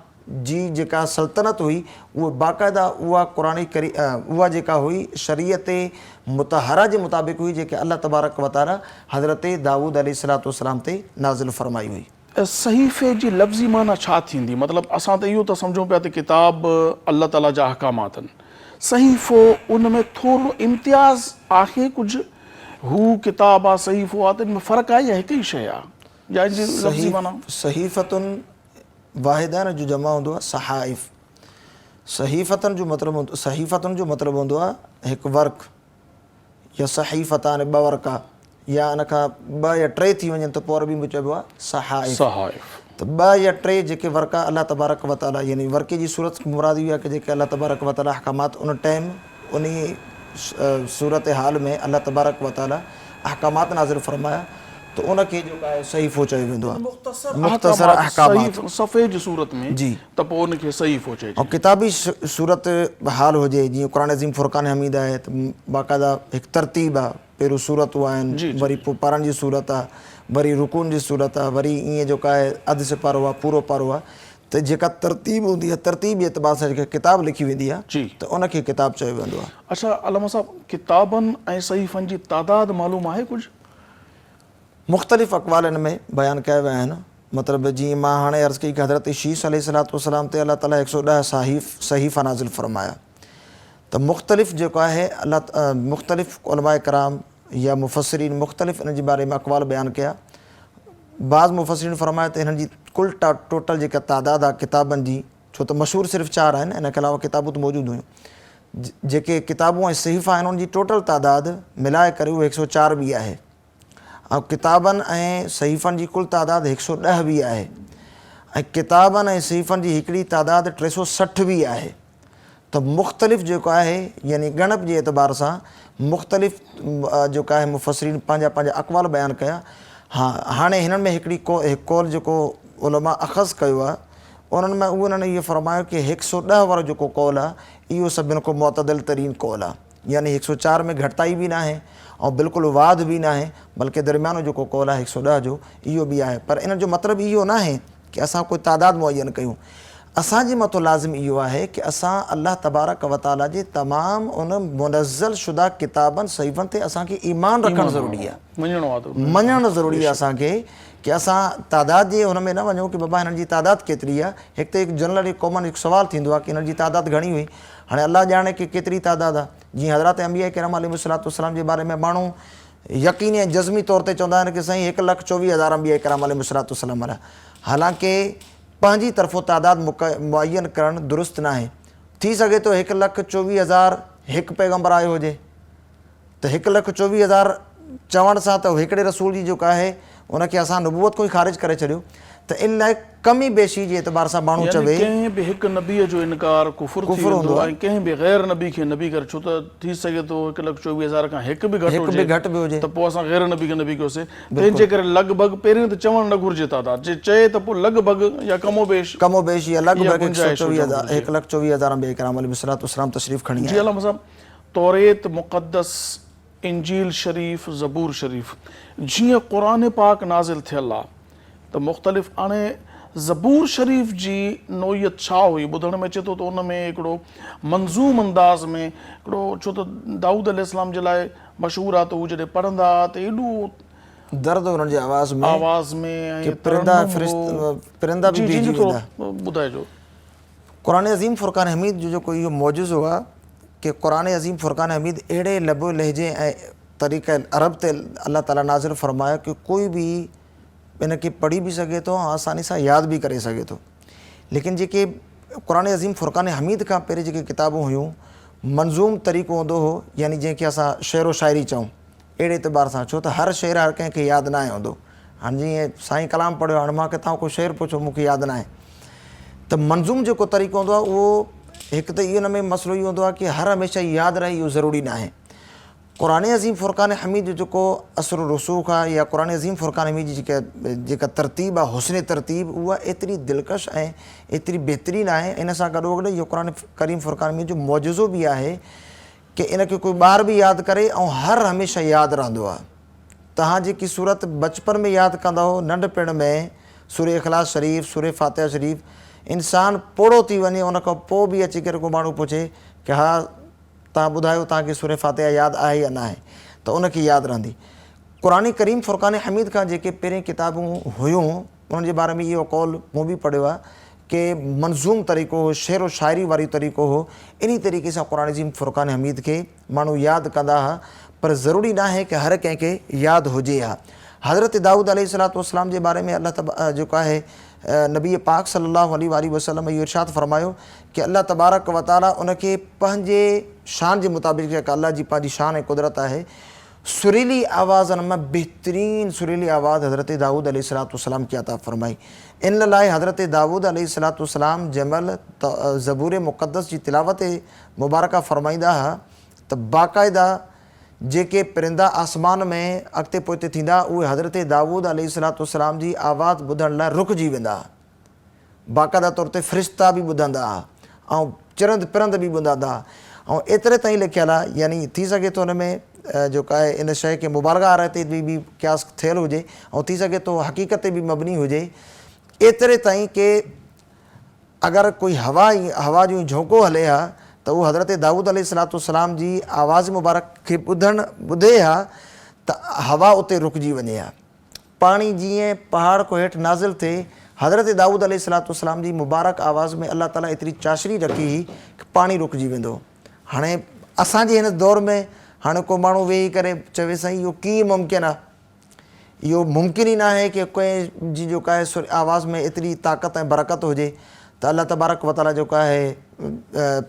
جي جيڪا سلطنت هئي اهو باقاعده اها قرآن ڪريم اها جيڪا هئي شريعت مطهره جي مطابق هئي جيڪي الله تبارڪ و تعالي حضرت دائود عليه الصلوة والسلام تي نازل فرمائي هئي. صحيفي جي لفظي معنيٰ ڇا ٿيندي؟ مطلب اسان ته اهو ٿا سمجهون پيا ته ڪتاب الله تعالي جا احڪامات آهن. صحيفو ان ۾ ٿورڙو امتياز آهي ڪجهه؟ هو ڪتاب آ صحيفو آ ته ان ۾ فرق آهي يا هڪ ئي شيء آ؟ يا ان جي لفظي معنيٰ؟ صحيفة واحده نه جو جمع هوندو آهي صحائف. صحيفتن جو مطلب صحيفتن جو مطلب هوندو آهي هڪ ورق يا صحيفتان ٻه ورقا يا ان کان ٻه يا ٽي ٿي وڃن ته پوء عربي ۾ چئبو آهي صحائف. صحائف. ته ٻه يا ٽي جيڪي ورقا الله تبارڪ و تعاليٰ يعني ورقي جي صورت مراد اهو آهي ته جيڪي الله تبارڪ و تعاليٰ احڪامات ان ٽائيم انهي صورت حال ۾ الله تبارڪ و تعاليٰ احڪامات نازل فرمايا ته ان کي جيڪو آهي صحيفو چيو ويندو آهي. مختصر احڪامات صفحي جي صورت ۾ جي ته پوء ان کي صحيفو چئجي. ۽ ڪتابي صورت حال هجي جيئن قرآن عظيم فرقان حميد آهي ته باقاعده هڪ ترتيب آهي پهريون سورتون آهن وري پوء پارن جي سورت آهي وري رڪوعن جي سورت آهي وري ائين جيڪو آهي اڌ سپارو آهي پورو پارو آهي ته جيڪا ترتيب هوندي آهي ترتيب جي اعتبار سان جيڪا ڪتاب لکي ويندي آهي ته ان کي ڪتاب چيو ويندو آهي. اڇا علامه صاحب ڪتابن ۽ صحيفن جي تعداد معلوم آهي ڪجهه؟ مختلف اقوال ان ۾ بيان ڪيا ويا آهن مطلب جيئن مان هاڻي عرض ڪئي ته حضرت شيث عليه الصلوة والسلام تي الله تعالي هڪ سؤ ڏهه صحيف صحيفا نازل فرمايا ته مختلف جيڪو آهي الله مختلف علماء ڪرام يا مفسرين مختلف ان جي باري ۾ اقوال بيان ڪيا بعض مفسرين فرمايو ته انهن جي ڪل ٽوٽل جيڪا تعداد آهي ڪتابن جي ڇو ته مشهور صرف چار آهن ان کان علاوه ڪتابون ته موجود هيون جيڪي ڪتابون ۽ صحيفا آهن ان جي ٽوٽل تعداد ملائي ڪري اهو هڪ سو چار به آهي ۽ ڪتابن ۽ صحيفن جي ڪل تعداد هڪ سو ڏهه به آهي ۽ ڪتابن ۽ صحيفن جي هڪڙي تعداد 360 به آهي ته مختلف جيڪو آهي يعني ڳڻپ جي اعتبار سان مختلف جيڪو آهي مفسرين پنهنجا پنهنجا اقوال بيان ڪيا ها هاڻي هنن ۾ هڪڙي هڪ قول جيڪو علماء اخذ ڪيو آهي انهن ۾ اهو انهن اهو فرمايو ڪي هڪ سو ڏهه وارو جيڪو قول آهي اهو سڀن کان معتدل ترين قول آهي يعني هڪ سو چار ۾ گهٽتائي به ناهي ۽ بلڪل واڌ به ناهي بلڪه درميانو جيڪو قول آهي هڪ سو ڏهه جو اهو به آهي پر ان جو مطلب اهو ناهي ڪي اسان ڪوئي تعداد معين ڪيون. اسان جي مٿو لازم اهو آهي ڪي اسان الله تبارڪ و تعالي جي تمام ان منزل شده ڪتابن صحيفن تي اسان کي ايمان رکڻ ضروري آهي. مڃڻ ضروري آهي اسان کي ڪي اسان تعداد جي ان ۾ نه وڃون ڪي بابا هنن جي تعداد ڪيتري آهي. هڪ ته هڪ جنرل هڪ ڪامن هڪ سوال ٿيندو آهي ڪي هنن جي تعداد گهڻي هئي. هاڻي الله ڄاڻي ڪي ڪيتري تعداد آهي. جيئن حضرات انبياء ڪرام عليهم الصلوة والسلام جي باري ۾ ماڻهو يقيني ۽ جزمي طور تي چوندا آهن ڪه سائين هڪ لک چوويهه هزار انبياء ڪرام عليهم الصلوة والسلام هليا حالانڪه پنهنجي طرفون تعداد معين ڪرڻ درست ناهي ٿي سگهي ٿو هڪ لک چوويهه هزار هڪ پيغمبر آيو هجي ته هڪ لک چوويهه هزار چوڻ سان ته هڪڙي رسول جي جيڪو آهي ان کي اسان نبوت کان ئي خارج ڪري ڇڏيو ته ان لاء ڪمي بيشي جي اعتبار سان ماڻهو يعني چوي. ڪنهن به هڪ نبيء جو انڪار ڪفر ٿي ڪفر ويندو هوندو آهي. ۽ ڪنهن به غير نبي کي نبي ڪري ڇو ته ٿي سگهي ٿو هڪ لک چوويهه هزار کان هڪ به گهٽ هڪ به هجي گهٽ به هجي. ته پوء اسان غير نبي کي نبي ڪيوسين تنهن جي ڪري لڳ ڀڳ پهرين ته چوڻ نه گهرجي تعداد جي چئي ته پوء لڳ ڀڳ يا ڪم و بيش ڪم و بيش يا لڳ اها ڀڳ هڪ سؤ گنجائش چوويهه هجڻ هزار گهرجي. هڪ لک چوويهه هزار انبياء ڪرام عليهم الصلوة والسلام تشريف کڻي جي آيا. علامه صاحب توريت مقدس انجيل شريف زبور شريف جيئن قرآن پاڪ نازل ٿيل آ ته مختلف هاڻي زبور شريف جي نوعيت ڇا هئي ٻڌڻ ۾ اچي ٿو ته ان ۾ هڪڙو منظوم انداز ۾ هڪڙو ڇو ته دائود عليه السلام جي لاء مشهور آ ته هو جڏهن پڙهندا ها ته ايڏو درد انهن جي آواز ۾ آواز ۾ ڪي ۽ پرندا ترنم فرشت هو پرندا به جي جي بيهجي جي ٿورو ويندا. ٻڌائجو. قرآن عظيم فرقان حميد جو جيڪو اهو معجزو آ ڪي قرآن عظيم فرقان حميد اهڙي لب و لهجي ۽ طريقه عرب تي الله تعالي نازل فرمايو ڪي ڪوئي به ان کي پڙهي به سگهي ٿو ۽ آساني سان ياد به ڪري سگهي ٿو ليڪن جيڪي قرآن عظيم فرقان حميد کان پهرين جيڪي ڪتابون هيون منظوم طريقو هوندو هو يعني جنهن کي اسان شعر و شاعري چئون اهڙي اعتبار سان ڇو ته هر شعر هر ڪنهن کي ياد ناهي هوندو. هاڻ جيئن سائين ڪلام پڙهيو هاڻ مان ڪٿان ڪو شعر پڇو مون کي ياد ناهي ته منظوم جيڪو طريقو هوندو آهي اهو هڪ ته ان ۾ مسئلو اهو هوندو آهي ڪي هر هميشه ياد رهي اهو ضروري ناهي. قرآن عظيم فرقان حميد جو جيڪو اثر و رسوخ آهي يا قرآن عظيم فرقان حميد جي جيڪا جيڪا ترتيب آهي حسن ترتيب اها ايتري دلڪش ۽ ايتري بهترين آهي ان سان گڏوگڏ اهو قرآن ڪريم فرقان حميد جو معجزو به آهي ڪي ان کي ڪوئي ٻار به ياد ڪري ۽ هر هميشه ياد رهندو آ. توهان جيڪي سورت بچپن ۾ ياد ڪندا هو ننڍپڻ ۾ سورة اخلاص شريف، سورة فاتحه شريف انسان پوڙهو ٿي وڃي ان کان پوء به اچي ڪري ڪو ماڻهو پڇي ڪي ها توهان ٻڌايو توهان کي سورة فاتحه ياد آهي يا ناهي ته ان کي ياد رهندي. قرآن ڪريم فرقان حميد کان جيڪي پهرين ڪتابون هيون انهن جي باري ۾ اهو قول مون به پڙهيو آهي ڪي منظوم طريقو هو، شعر و شاعري واري طريقو هو، انهي طريقي سان قرآن عظيم فرقان حميد کي ماڻهو ياد ڪندا ها، پر ضروري ناهي ڪي هر ڪنهن کي ياد هجي ها. حضرت دائود عليه الصلوة والسلام جي باري ۾ الله تبارڪ جيڪو آهي نبي پاڪ صلي الله عليه واٰله وسلم اهو ارشاد فرمايو ڪي الله تبارڪ و تعالي ان کي پنهنجي شان جي مطابق جيڪا الله جي پنهنجي شان ۽ قدرت آهي سريلي آوازن مان بهترين سريلي آواز حضرت دائود عليه الصلوة والسلام کي عطا فرمائي ان لاء حضرت دائود عليه الصلوة والسلام جنهن مهل زبور مقدس جي تلاوت مبارڪه فرمائيندا ها ته باقاعده جيڪي پرندا آسمان ۾ اڳتي پوئتي ٿيندا، اهي حضرت دائود عليه الصلوة والسلام جي آواز ٻڌڻ لاء رڪجي ويندا ها. باقاعده طور تي فرشتا به ٻڌندا ها ۽ چرند پرند به ٻڌندا ها ۽ ايتري تائين لکيل آهي يعني ٿي سگهي ٿو ان ۾ جيڪو آهي ان شيء کي مبالغه آرائي تي به قياس ٿيل هجي ۽ ٿي سگهي ٿو حقيقت تي به مبني هجي ايتري تائين ڪي اگر ڪوئي هوا هوا جو جهونڪو هلي ها ته اهو حضرت دائود عليه الصلوة والسلام جي آواز مبارڪ کي ٻڌڻ ٻڌي ها ته هوا اتي رڪجي وڃي ها. پاڻي جيئن پهاڙ کان هيٺ نازل ٿئي، حضرت دائود عليه الصلوة والسلام جي مبارڪ آواز ۾ الله تعاليٰ ايتري چاشني رکي هئي ڪه پاڻي رڪجي ويندو هو. هاڻي اسان جي هن دور ۾ هاڻي ڪو ماڻهو ويهي ڪري چوي سائين اهو ڪيئن ممڪن آهي؟ اهو ممڪن ئي ناهي ڪه ڪنهن جي جيڪا آهي سر آواز ۾ ايتري طاقت ۽ برڪت هجي ته الله تبارڪ وتعاليٰ جيڪو آهي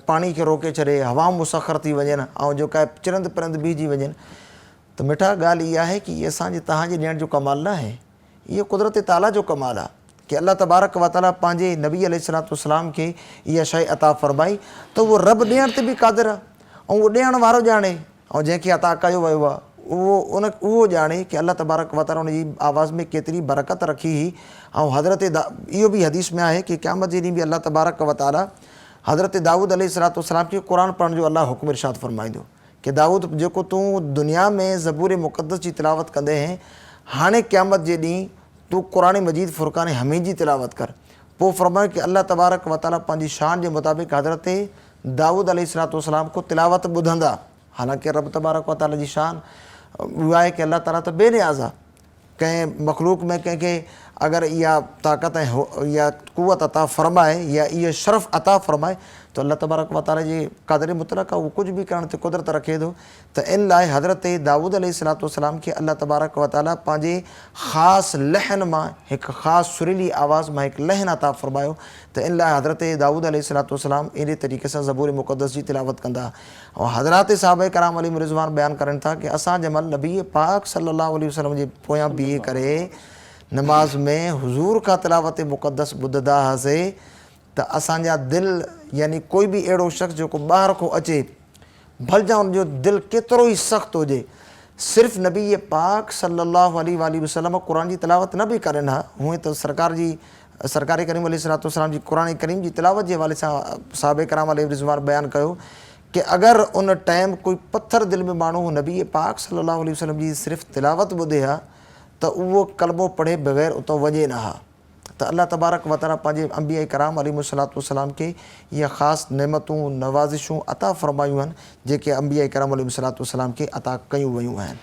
پاڻي کي روڪي ڇڏي، هوائون مسخر ٿي وڃن ۽ جيڪا آهي چرند پرند بيهجي وڃن ته مٺا ڳالهه اها آهي ڪه اهي اسان جي توهان جي ڏيڻ جو ڪمال ناهي اهو قدرت تعاليٰ جو ڪمال آهي ڪه الله تبارڪ وتعاليٰ پنهنجي نبي عليه الصلوة والسلام کي اها شيء عطا فرمائي ته اهو رب ڏيڻ تي به قادر آهي ۽ اهو ڏيڻ وارو ڄاڻي ۽ جنهن کي عطا ڪيو ويو آهي اهو ان اهو ڄاڻي ڪه الله تبارڪ و تعالي ان جي آواز ۾ ڪيتري برڪت رکي هئي ۽ حضرت دا اهو به حديث ۾ آهي ڪه قيامت جي ڏينهن به الله تبارڪ و تعالي حضرت دائود عليه الصلوة والسلام کي قرآن پڙهڻ جو الله حڪم ارشاد فرمائيندو ڪه دائود جيڪو تون دنيا ۾ زبور مقدس جي تلاوت ڪندي هين هاڻي قيامت جي ڏينهن تون قرآن مجيد فرقان حميد جي تلاوت ڪر پوء فرمايو ڪه الله تبارڪ و تعالي پنهنجي شان جي مطابق حضرت دائود عليه الصلوة والسلام کان تلاوت ٻڌندا، حالانڪه رب تبارڪ و تعالي جي شان اها آهي ڪه الله تعالي ته بي نياز آهي، ڪنهن مخلوق ۾ ڪنهن کي اگر اها طاقت ۽ اها قوت عطا فرمائي يا اهو شرف عطا فرمائي ته الله تبارڪ و تعالي جي قادر مطلق آهي، اهو ڪجهه به ڪرڻ تي قدرت رکي ٿو ته ان لاء حضرت دائود عليه الصلوة والسلام کي الله تبارڪ و تعالي پنهنجي خاص لحن مان هڪ خاص سريلي آواز مان هڪ لحن عطا فرمايو ته ان لاء حضرت دائود عليه الصلوة والسلام اهڙي طريقي سان زبور مقدس جي تلاوت ڪندا ۽ حضرات صحابه ڪرام عليهم الرضوان بيان ڪرن ٿا ڪه اسان جنهن مهل نبي پاڪ صلي الله عليه وسلم جي پويان بيهي ڪري نماز ۾ حضور کان تلاوت مقدس ٻڌندا هئاسي ته اسان جا دل يعني ڪوئي به اهڙو شخص جيڪو ٻاهر کان اچي ڀلجان ان جو دل ڪيترو ئي سخت هجي صرف نبي پاڪ صلي الله عليه واٰله وسلم قرآن جي تلاوت نه به ڪرين ها هونئن ته سرڪار جي سرڪار ڪريم عليه الصلوة والسلام جي قرآن ڪريم جي تلاوت جي حوالي سان صحابه ڪرام عليه الرضوان بيان ڪيو ڪه اگر ان ٽائيم ڪوئي پٿر دل ۾ ماڻهو نبي پاڪ صلي الله عليه وسلم جي صرف تلاوت ٻڌي ها ته اهو ڪلمو پڙهي بغير اتان وڃي نه ها. ته الله تبارڪ و تعاليٰ پنهنجي انبياء ڪرام عليهم الصلوة والسلام کي اهي خاص نعمتون، نوازشون عطا فرمايون آهن، جيڪي انبياء ڪرام عليهم الصلوة والسلام کي عطا ڪيون ويون آهن.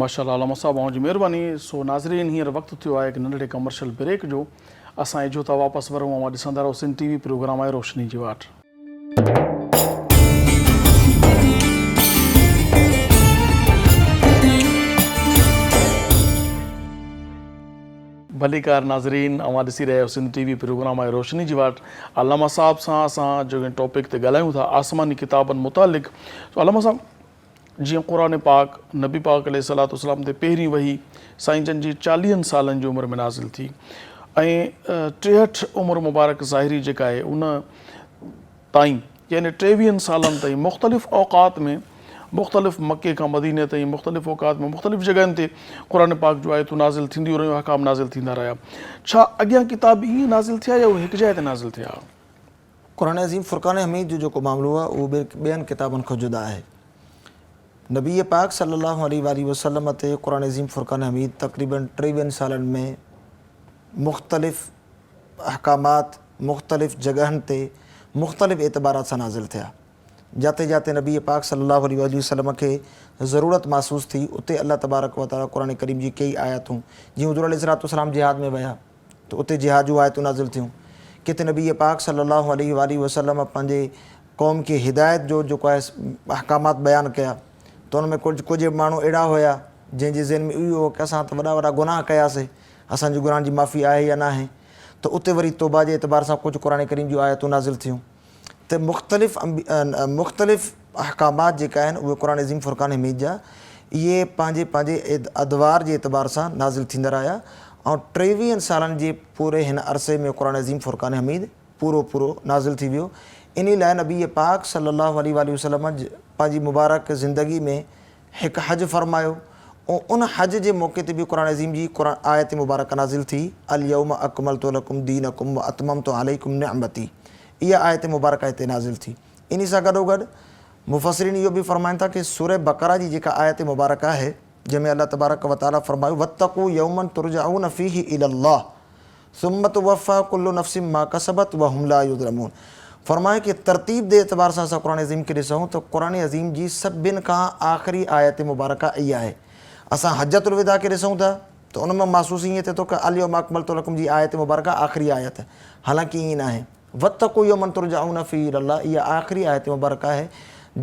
ماشاء الله علامه صاحب اوهان جي مهرباني. سو ناظرين هينئر وقت ٿيو آهي هڪ ننڍڙي ڪمرشل بريڪ جو اسان اجهو ٿا واپس ورون اوهان ڏسندا رهو سنڌ ٽي وي پروگرام آهي روشني جي واٽ. ڀليڪار ناظرين اوهان ڏسي رهيا آهيو سنڌ ٽي وي پروگرام آهي روشني جي واٽ علامه صاحب سان اسان جو ٽاپڪ تي ڳالهايون ٿا آسماني ڪتابن متعلق سو علامه صاحب جيئن قرآن پاڪ نبي پاڪ عليه الصلوة والسلام تي پهرين وحي سائين جن جي چاليهن سالن جي عمر ۾ نازل ٿي ۽ 63 عمر مبارڪ ظاهري جيڪا آهي ان تائين يعني ٽيويهن سالن تائين مختلف اوقات ۾ مختلف مڪي کان مديني تائين مختلف اوقات ۾ مختلف جڳهين تي قرآن پاڪ جون آيتون نازل ٿينديون رهيون احڪام نازل ٿيندا رهيا ڇا اڳيان ڪتاب ائين نازل ٿيا يا اهي هڪ جاء تي نازل ٿيا؟ قرآن عظيم فرقان حميد جو جيڪو معاملو آهي اهو ٻين ڪتابن کان جدا آهي. نبي پاڪ صلي الله عليه واٰله وسلم تي قرآن عظيم فرقان حميد تقريباً ٽيويهن سالن ۾ مختلف احڪامات مختلف جڳهن تي مختلف اعتبارات سان نازل ٿيا. جاتي جاتي نبي پاڪ صلي الله عليه واٰله وسلم کي ضرورت محسوس ٿي اتي الله تبارڪ و تعالي قرآن ڪريم جي ڪيئي آياتون جيئن حضور عليه الصلوة والسلام جهاد ۾ ويا ته اتي جهاد جون آيتون نازل ٿيون ڪٿي نبي پاڪ صلي الله عليه واٰله وسلم پنهنجي قوم کي هدايت جو جيڪو آهي احڪامات بيان ڪيا ته ان ۾ ڪجهه ڪجهه ماڻهو اهڙا هيا جنهن جي ذهن ۾ اهو هو ڪه اسان ته وڏا وڏا گناهه ڪياسي اسان جي گناهن جي معافي آهي يا ناهي؟ ته اتي وري توبه جي اعتبار سان ڪجهه قرآن ڪريم جون آيتون نازل ٿيون ته مختلف مختلف احڪامات جيڪا آهن اهي قرآن عظيم فرقان حميد جا اهي پنهنجي پنهنجي ادوار جي اعتبار سان نازل ٿيندا رهيا ۽ ٽيويهن سالن جي پوري هن عرصي ۾ قرآن عظيم فرقان حميد پورو پورو نازل ٿي ويو انهي لاء نبي پاڪ صلي الله عليه واٰله وسلم پنهنجي مبارڪ زندگي ۾ هڪ حج فرمايو ۽ ان حج جي موقعي تي به قرآن عظيم جي آيت مبارڪه نازل ٿي، اليوم اڪملت لڪم دينڪم واتممت عليڪم نعمتي اها آيت مبارڪه هتي نازل ٿي. انهي سان گڏوگڏ مفسرين اهو به فرمائن ٿا ڪه سوره بقره جي جيڪا آيت مبارڪه آهي جنهن ۾ الله تبارڪ وتعالي فرمايو واتقوا يوما ترجعون فيه الي الله ثم توفي ڪل نفس ما ڪسبت وهم لا يظلمون فرمايو ڪي ترتيب the اعتبار سان اسان قرآن عظيم کي ڏسون ته قرآن عظيم جي سڀن کان آخري آيت مبارڪه اها آهي اسان حجة الوداع کي ڏسون ٿا ته ان مان محسوس ائين ٿئي ٿو ته اليوم اڪملت لڪم جي آيت مبارڪه آخري آيت حالانڪه ائين ناهي واتقوا يوما ترجعون فيه الي الله اها آخري آيت مبارڪه آهي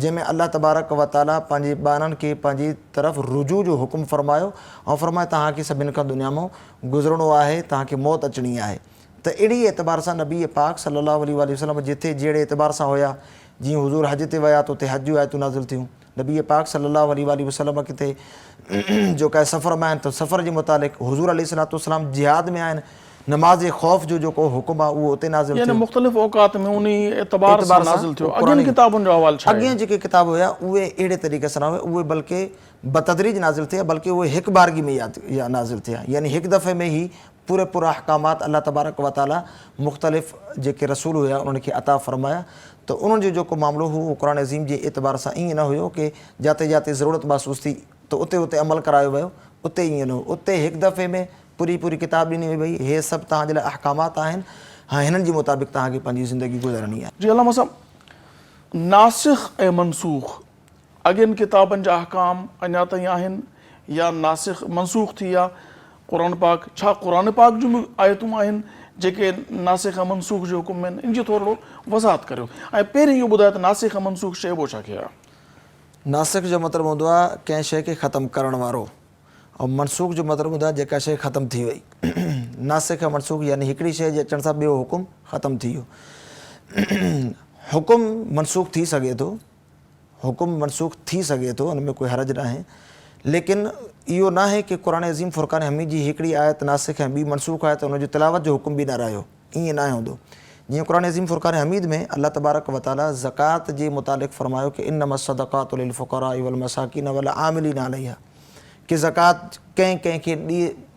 جنهن ۾ الله تبارڪ و تعالي پنهنجي ٻانهن کي پنهنجي طرف رجوع جو حڪم فرمايو ۽ فرمايو توهان کي سڀن کان دنيا مان گذرڻو آهي، توهان کي موت اچڻي آهي ته اهڙي اعتبار سان نبي پاڪ صلي الله عليه واٰله وسلم جتي جهڙي اعتبار سان هيا، جيئن حضور حج تي ويا ته اتي حج جون آيتون نازل ٿيون، نبي پاڪ صلي الله عليه واٰله وسلم ڪٿي جو ڪنهن سفر ۾ آهن ته سفر جي متعلق، حضور عليه الصلوة والسلام جهاد ۾ آهن، نماز خوف جو جيڪو حڪم آهي اهو اتي نازل يعني ٿيو. مختلف اوقات ۾ انهي اعتبار سان نازل ٿيو. اڳين ڪتابن جو احوال ڇا آهي؟ اڳين جيڪي ڪتاب هيا اهي اهڙي طريقي سان نه هيا، اهي بلڪه بتدريج نازل ٿيا بلڪه اهي هڪ بارگي ۾ ياد نازل ٿيا يعني هڪ دفعي ۾ هي پورا پورا احڪامات الله تبارڪ و تعالي مختلف جيڪي رسول هيا انهن کي عطا فرمايا ته انهن جو جيڪو معاملو هو اهو قرآن عظيم جي اعتبار سان ائين نه هيو ڪي جاتي جاتي ضرورت محسوس ٿي ته اتي اتي عمل ڪرايو ويو اتي ائين نه هو اتي هڪ دفعي ۾ پوري پوري ڪتاب ڏني وئي ڀئي هي سڀ توهان جي لاء احڪامات آهن هاڻي هنن جي مطابق توهان کي پنهنجي زندگي گذارڻي آهي. جي علامه صاحب ناسخ ۽ منسوخ اڳين ڪتابن جا احڪام اڃا تائين آهن يا ناسخ منسوخ ٿي ويا؟ قرآن پاڪ ڇا قرآن پاڪ جون به آيتون آهن جيڪي ناسخ ۽ منسوخ جي حڪم ۾ آهن ان جي ٿورڙو وضاحت ڪريو ۽ پهرين اهو ٻڌايو ته ناسخ ۽ منسوخ چئبو ڇا کي آهي؟ ناسخ جو مطلب هوندو آهي ڪنهن شيء کي ختم ڪرڻ وارو ۽ منسوخ جو مطلب هوندو آهي جيڪا شيء ختم ٿي وئي. ناسخ ۽ منسوخ يعني هڪڙي شيء جي اچڻ سان ٻيو حڪم ختم ٿي ويو. حڪم منسوخ ٿي سگهي ٿو. حڪم منسوخ ٿي سگهي ٿو ان ۾ ڪوئي حرج ناهي ليڪن اهو ناهي ڪي قرآن عظيم فرقان حميد جي هڪڙي آيت ناسخ ۽ ٻي منسوخ آهي ته ان جو تلاوت جو حڪم به نه رهيو ائين ناهي هوندو جيئن قرآن عظيم فرقان حميد ۾ الله تبارڪ وتعالي زڪوات جي متعلق فرمايو ڪي انما الصدقات للفقراء والمساڪين والعاملين عليها ڪي زڪوات ڪنهن ڪنهن کي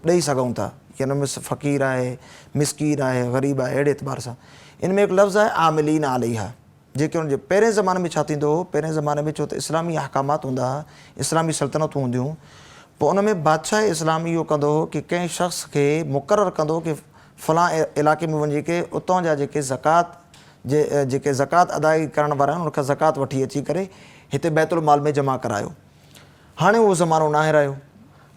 ڏئي سگهون ٿا يعني ان ۾ فقير آهي مسڪين آهي غريب آهي اهڙي اعتبار سان ان ۾ هڪ لفظ آهي عاملين عليها جيڪي ان جي پهرين زماني ۾ ڇا ٿيندو هو، پهرين زماني ۾ ڇو ته اسلامي احڪامات هوندا ها، اسلامي سلطنتون هونديون هيون، پوء ان ۾ بادشاهه اسلام اهو ڪندو هو ڪي ڪنهن شخص کي مقرر ڪندو هو ڪي فلان علائقي ۾ وڃي ڪي اتان جا جيڪي زڪوات جي جيڪي زڪوات ادائي ڪرڻ وارا آهن انهن کان زڪوات وٺي اچي ڪري هتي بيت المال ۾ جمع ڪرايو. هاڻي اهو زمانو ناهي رهيو.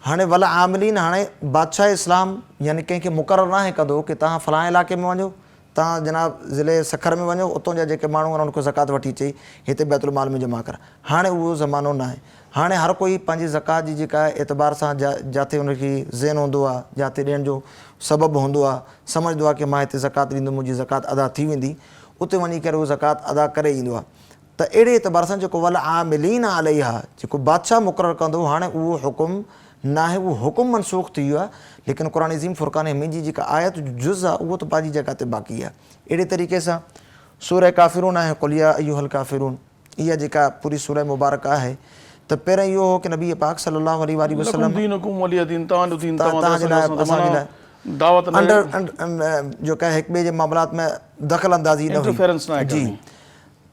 هاڻي والعاملين هاڻي بادشاهه اسلام يعني ڪنهن کي مقرر ناهي ڪندو ڪي توهان فلان علائقي ۾ وڃو توهان جناب ضلعي سکر ۾ وڃو اتون جا جيڪي ماڻهو آهن انهن کان زڪوات وٺي اچي هتي بيت المال ۾ جمع ڪر. هاڻي اهو زمانو ناهي. هاڻي هر ڪوئي پنهنجي زڪوات جي جيڪا آهي اعتبار سان جا جاتي ان کي ذهن هوندو آهي جاتي ڏيڻ جو سبب هوندو آهي سمجهندو آهي ڪي مان هتي زڪوات ڏيندم منهنجي زڪوات ادا ٿي ويندي اتي وڃي ڪري اهو زڪوات ادا ڪري ايندو آهي. ته اهڙي اعتبار سان جيڪو والعاملين عليها جيڪو بادشاهه مقرر ڪندو هاڻي اهو حڪم ناهي اهو حڪم منسوخ ٿي ويو آهي ليڪن قرآن عظيم فرقان حميد جي جيڪا آيت جو جز آهي اهو ته پنهنجي جڳهه تي باقي آهي اهڙي طريقي سان سوره ڪافرون آهي قل يا ايها الڪافرون اها جيڪا پوري سوره مبارڪ آهي ته پهرين اهو هو ڪه نبي پاڪ صلي الله عليه واٰله وسلم لڪم دينڪم ولي دين توهان جو دين توهان جي لاء اسان جي لاء دعوت نه انڊر جو ڪنهن هڪ ٻئي جي معاملات ۾ دخل اندازي نه هئي جي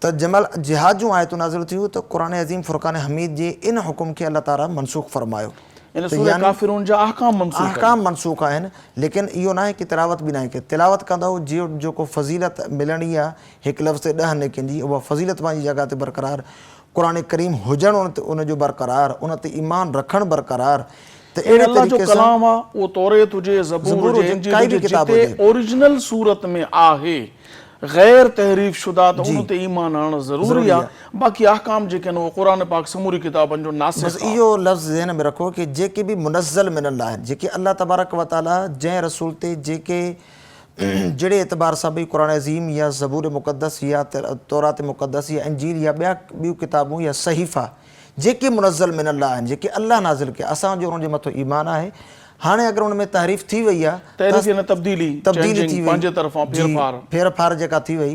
ته جنهن مهل جهاد جون آيتون نازل ٿيون ته قرآن عظيم فرقان حميد جي ان حڪم کي الله تعاليٰ منسوخ فرمايو يعني سورة ڪافرون جا احڪام منسوخ آهن. احڪام منسوخ آهن ليڪن اهو ناهي ڪي تلاوت به ناهي ڪئي تلاوت ڪندؤ جي جيڪو فضيلت ملڻي آهي هڪ لفظ تي ڏهه نيڪين جي اها فضيلت پنهنجي جڳهه تي برقرار قرآن ڪريم هجڻ ان جو برقرار ان تي ايمان رکڻ برقرار ته اهڙي الله جو طريقي سان ڪلام آ اهو توريت هجي زبور هجي انجيل هجي جتي اوريجنل صورت ۾ آهي غير تحريف شده ته ان تي ايمان آڻڻ ضروري آ باقي احڪام جيڪي آهن اهو قرآن پاڪ سموري ڪتابن جو ناسخ بس آ. اهو لفظ ذهن ۾ رکو ڪي جيڪي به منزل من الله آهن جيڪي الله تبارڪ و تعالي جنهن رسول تي جيڪي جهڙي اعتبار سان به قرآن عظيم يا زبور مقدس يا تورات مقدس يا انجيل يا ٻيا ٻيون ڪتابون يا صحيفا جيڪي منزل من الله آهن جيڪي الله نازل ڪيا اسان جو انهن جي مٿو ايمان آهي هاڻي اگر ان ۾ تحريف ٿي وئي آهي تحريف يعني تبديلي تبديلي ٿي وئي پنهنجي طرفان ڦير ڦار ڦير ڦار جيڪا ٿي وئي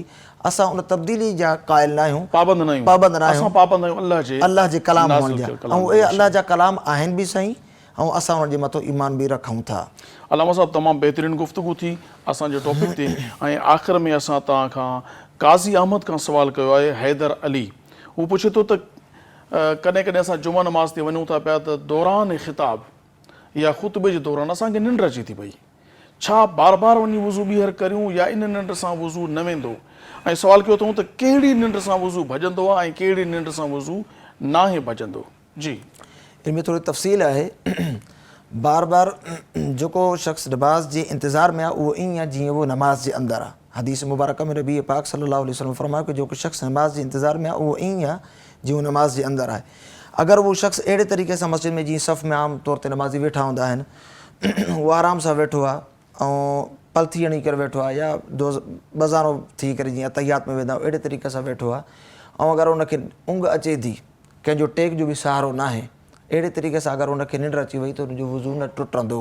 اسان ان تبديلي جا قائل نه آهيون پابند نه آهيون پابند نه آهيون اسان پابند آهيون الله جي الله جي ڪلام هئڻ جا ۽ اهي الله جا ڪلام آهن به سهي ۽ اسان انهن جي مٿو ايمان به رکون ٿا. علامه صاحب تمام بهترين گفتگو ٿي اسان جي ٽاپڪ تي ۽ آخر ۾ اسان توهان کان قاضي احمد کان سوال ڪيو آهي حيدر علي هو پڇي ٿو ته ڪڏهن ڪڏهن اسان جمعه نماز تي وڃون ٿا پيا ته دوران خطاب يا خطبي جي دوران اسان کي ننڊ اچي ٿي پئي ڇا بار بار وڃي وضو ٻيهر ڪريون يا ان ننڊ سان وضو نه ويندو ۽ سوال ڪيو اٿئون ته ڪهڙي ننڊ سان وضو ڀڄندو آهي ۽ ڪهڙي ننڊ سان وضو ناهي ڀڄندو جي. ان ۾ ٿوري تفصيل آهي. بار بار جيڪو شخص نماز جي انتظار ۾ آهي اهو ائين آهي جيئن اهو نماز جي اندر آهي. حديث مبارڪه ۾ نبي پاڪ صلي الله عليه وسلم فرمايو ڪه جيڪو شخص نماز جي انتظار ۾ آهي اهو ائين آهي جيئن اهو نماز جي اندر آهي. اگر اهو شخص اهڙي طريقي سان مسجد ۾ جيئن صف ۾ عام طور تي نمازي ويٺا هوندا آهن اهو آرام سان ويٺو آهي ۽ پلٿي هڻي ڪري ويٺو آهي يا ٻزانو ٿي ڪري جيئن اتحيات ۾ ويندا آهيون اهڙي طريقي سان ويٺو آهي ۽ اگر ان کي اونگ اچي ٿي ڪنهن جو ٽيڪ جو به سهارو ناهي اهڙي طريقي سان اگر ان کي ننڊ اچي وئي ته ان جو وضو نه ٽٽندو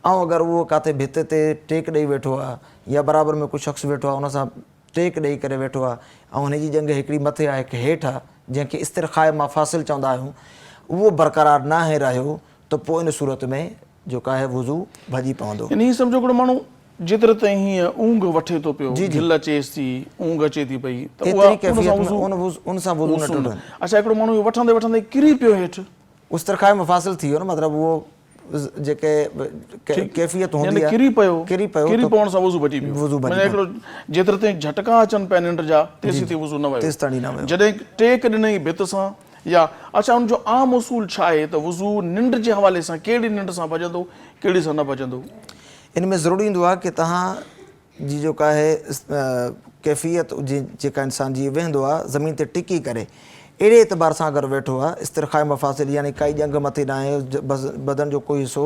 ۽ اگر اهو ڪاٿي ڀت تي ٽيڪ ڏئي ويٺو آهي يا برابر ۾ ڪو شخص ويٺو آهي ان سان ٽيڪ ڏئي ڪري ويٺو آهي ۽ هن جي ڄنگهه هڪڙي مٿي آهي هڪ هيٺ آهي جنهن کي استرخاء مفاصل چوندا آهيون اهو برقرار ناهي رهيو ته پوء ان صورت ۾ جيڪو آهي وضو ڀڄي پوندو. يعني هي سمجهو هڪڙو ماڻهو جيتري تائين هيئن اونگهه وٺي ٿو پيو، گهل اچيس ٿي، اونگهه اچي ٿي پئي ته اها ان سان وضو ان سان وضو نه ٽٽندو. اڇا هڪڙو ماڻهو اهو وٺندي وٺندي ڪري پيو هيٺ. استرخاء مفاصل ٿي ويو نه مطلب اهو جيڪي ڪيفيت هوندي آهي. يعني ڪري پيو، ڪري پيو ڪري پوڻ سان وضو ڀڄي پيو. وضو ڀڄي پيو. معنيٰ هڪڙو جيتري تائين جهٽڪا اچن پيا ننڊ جا تيسين تائين وضو نه ويو. تيستائين نه ويو. جڏهن ٽيڪ ڏنئي ڀت سان يا اڇا ان جو عام اصول ڇا آهي ته وضو ننڊ جي حوالي سان ڪهڙي ننڊ سان ڀڄندو ڪهڙي سان نه ڀڄندو؟ ان ۾ ضروري هوندو آهي ڪي توهان جي جيڪا آهي ڪيفيت جي جيڪا انسان جي ويهندو آهي زمين تي ٽڪي ڪري اهڙي اعتبار سان اگر ويٺو آهي استرخاء مفاصل يعني ڪائي ڄنگهه مٿي ناهي بس بدن جو ڪوئي حصو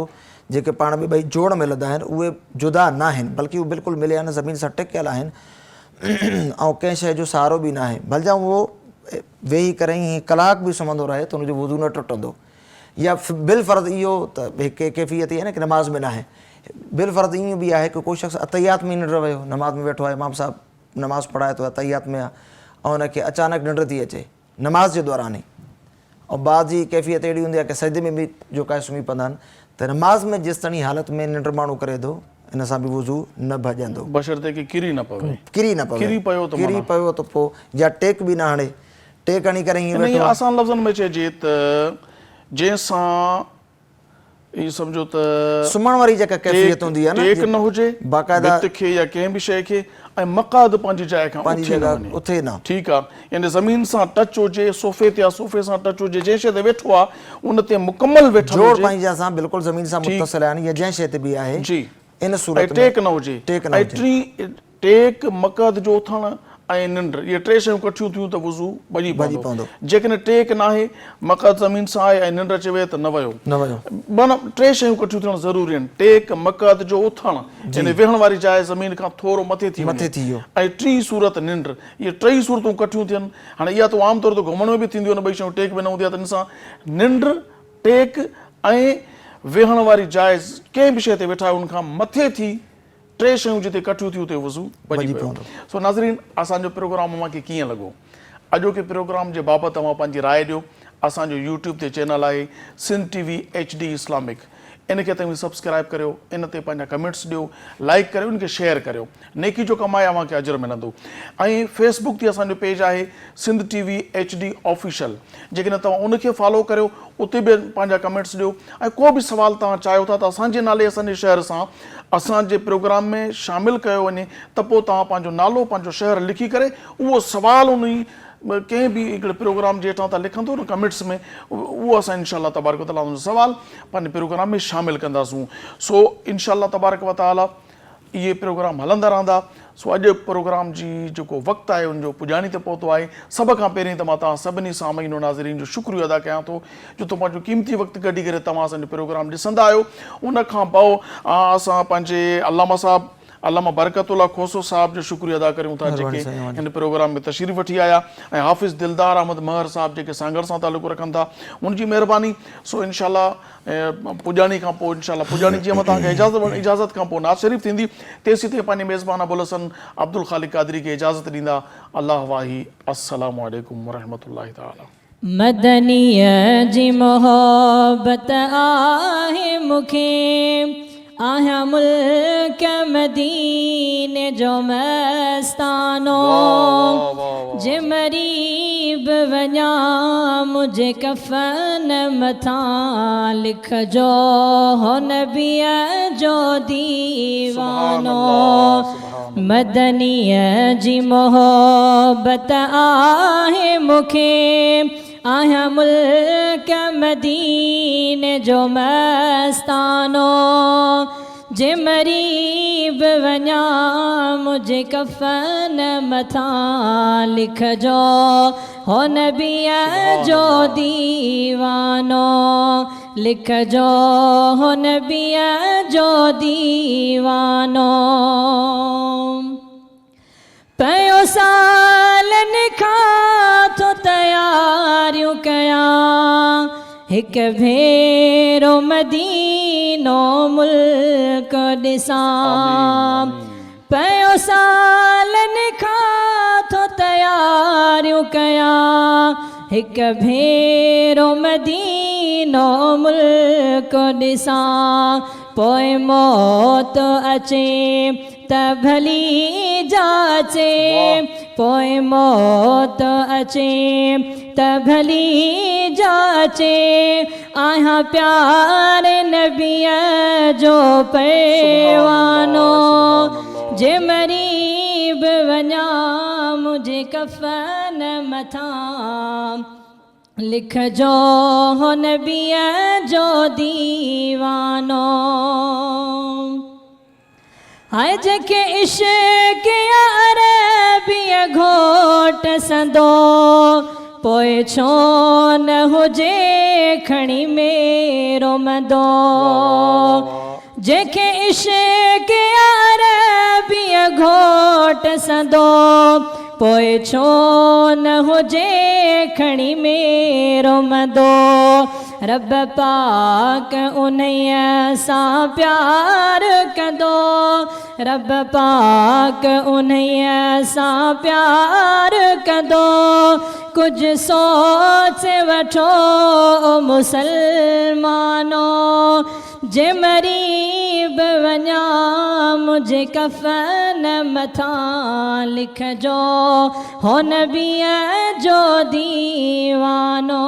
جيڪي پاڻ ۾ ٻئي جوڙ ملندا آهن اهي جدا ناهن بلڪه اهي بلڪل مليا آهن زمين سان ٽڪيل آهن ۽ ڪنهن شيء جو سهارو به ناهي ڀلجان اهو ويهي ڪري ائين ڪلاڪ به سمهندو رهي ته ان جو وضو نه ٽٽندو يا بالفرض اهو ته هڪ ڪيفيت اها آهي نه ڪه نماز ۾ ناهي بالفرض ائين به آهي ڪه ڪو شخص اتحيات ۾ ننڊ ويو نماز ۾ ويٺو آهي امام صاحب نماز پڙهائي ٿو اتحيات ۾ آهي ۽ ان کي اچانڪ ننڊ ٿي اچي نماز جي دوران ئي ۽ بعض جي ڪيفيت اهڙي هوندي آهي ڪه سجدي ۾ به جو ڪاهي سمهي پوندا آهن ته نماز ۾ جيستائين حالت ۾ ننڊ ماڻهو ڪري ٿو ان سان به وضو نه ڀڄندو. بشرطيڪ ڪري نه پوي. ڪري نه پوي. ڪري پيو ته ڪري معنيٰ. پيو ته پوء يا ٽيڪ به نه هڻي. ٽيڪ هڻي ڪري ائين يعني ويٺو آهي. آسان لفظن ۾ چئجي ته جنهن سان ائين سمجهو ته سمهڻ واري جيڪا ڪيفيت هوندي آهي نه ٽيڪ نه هجي باقاعده ڀت کي يا ڪنهن به شيء کي ۽ مقعد پنهنجي جاء کان پنهنجي اٿي نه جڳهه وڃي. اٿي نه. ٺيڪ آ يعني زمين سان ٽچ هجي صوفي تي يا صوفي سان ٽچ هجي جنهن شيء تي ويٺو آ ان تي مڪمل ويٺل جوڙ هجي. پنهنجي جاء سان بلڪل زمين سان ٺيڪ. متصل آهن يا جنهن شيء تي به آهي جي ان ۽ صورت ۾ ٽيڪ نه هجي ٽيڪ نه ۽ هجي. ٽين ٽيڪ، مقعد جو اٿڻ ۽ ننڊ اهي ٽي شيون ڪٺيون ٿيون ته وضو ڀڄي ڀڄي پوندو. پوندو. جيڪڏهن ٽيڪ ناهي، مقعد زمين سان آهي ۽ ننڊ اچي وئي ته نه ويو. نه ويو. معنيٰ ٽي شيون ڪٺيون ٿيڻ ضروري آهن، ٽيڪ، مقعد جو اٿڻ جي. يعني ويهڻ واري جاء زمين کان ٿورو مٿي ٿي وڃي مٿي ٿي ويو. ۽ ٽين صورت ننڊ. اهي ٽئي صورتون ڪٺيون ٿين. هاڻي اها ته عام طور تي گهمڻ ۾ به ٿينديون آهن ٻئي شيون ٽيڪ به نه هوندي آهي ته ان سان ننڊ، ٽيڪ ۽ ويهڻ واري جاء ڪنهن به شيء تي ويٺا آهيو ان کان مٿي ٿي ٽي شيون جتي ڪٺيون ٿيون اتي وضو ڀڄي پيو. سو ناظرين اسان جو پروگرام اوهان کي ڪيئن لڳو؟ اڄوڪي پروگرام جي بابت اوهان پنهنجي راء ڏيو. اسان جو يوٽيوب تي چينل آهي Sindh T V H D Islamic ان کي توهين سبسڪرائب ڪريو ان تي پنهنجا ڪمينٽس ڏيو لائيڪ ڪريو ان کي شيئر ڪريو نيڪي جو ڪم آهي اوهان کي اجر ملندو ۽ فيس بڪ تي اسان جو پيج آهي Sindh T V H D official جيڪڏهن توهان ان کي فالو ڪريو اتي به پنهنجا ڪمينٽس ڏيو ۽ ڪو به سوال توهان چاهيو ٿا ته اسان جي نالي اسان جي شهر سان اسان جي پروگرام ۾ شامل ڪيو وڃي ته پوء توهان پنهنجو نالو پنهنجو شهر لکي ڪري اهو سوال انهي ڪنهن به هڪڙي پروگرام جي هيٺان توهان لکندو نه ڪمينٽس ۾ اهو اسان انشاء الله تبارڪ وتعالي ان جو سوال پنهنجي پروگرام ۾ شامل ڪنداسون سو انشاء الله تبارڪ وتعالي اهي پروگرام هلندا رهندا سو اڄ پروگرام جي جيڪو وقت آهي ان جو پڄاڻي تي پهتو آهي سڀ کان پهرين ته مان توهان سڀني سامعين و ناظرين جو شڪريو ادا ڪيان ٿو جو تو پنهنجو قيمتي وقت ڪڍي ڪري توهان اسان جو پروگرام ڏسندا آهيو ان کان پوء اسان پنهنجي علامه صاحب. علامه برڪت الله کوسو صاحب جو شڪريو ادا ڪريون ٿا جيڪي هن پروگرام ۾ تشريف وٺي آيا ۽ حافظ دلدار احمد مهر صاحب جيڪي سانگهڙ سان تعلق رکن ٿا ان جي مهرباني. سو انشاء الله پڄاڻي کان پوء انشاء الله پڄاڻي جي مان توهان کي اجازت اجازت کان پوء نعت شريف ٿيندي تيسين تائين پنهنجي ميزبان ابوالحسن عبدالخالق قادري کي اجازت ڏيندا الله واهي السلام عليڪم ورحمة الله تعالي. مدنيء جي محبت آهي مون کي، آهيان ملڪ مديني جو مستانو، جي مري به وڃان منهنجي ڪفن مٿان لکجو هو نبيء جو ديوانو. مدنيء جي محبت آهي مون کي، آهيان ملڪ مديني جو مستانو، جي مري به وڃان منهنجي ڪفن مٿان لکجو هو نبيء جو ديوانو، لکجو هو نبيء جو ديوانو. پيو سالن کان ٿو تياريون ڪيان، هڪ ڀيرو مدينو ملڪ ڏسان. پيو سالن کان ٿو تياريون ڪيان، هڪ ڀيرو مدينو ملڪ ڏسان. پوء موت اچي ته ڀلي جاچي، پوء موت اچي ته ڀلي جاچي، آهيان پيار نبيء جو پروانو، جي مري به وڃان منهنجي ڪفن مٿان لکجو هو نبيء جو ديوانو. هاء جيڪي عشق عربيء گهوٽ سندو، پوء ڇو نه هجي کڻي ميرو مندو. جيڪي عشق عربيء گهوٽ سندو، پوء ڇو نه هجي کڻي ميرو مندو. رب پاڪ انهيء سان پيار ڪندو، رب پاڪ انهيء سان پيار ڪندو، ڪجهه سوچ وٺو او مسلمانو، جي مري به وڃان منهنجي ڪفن مٿان لکجو هو نبيء جو ديوانو.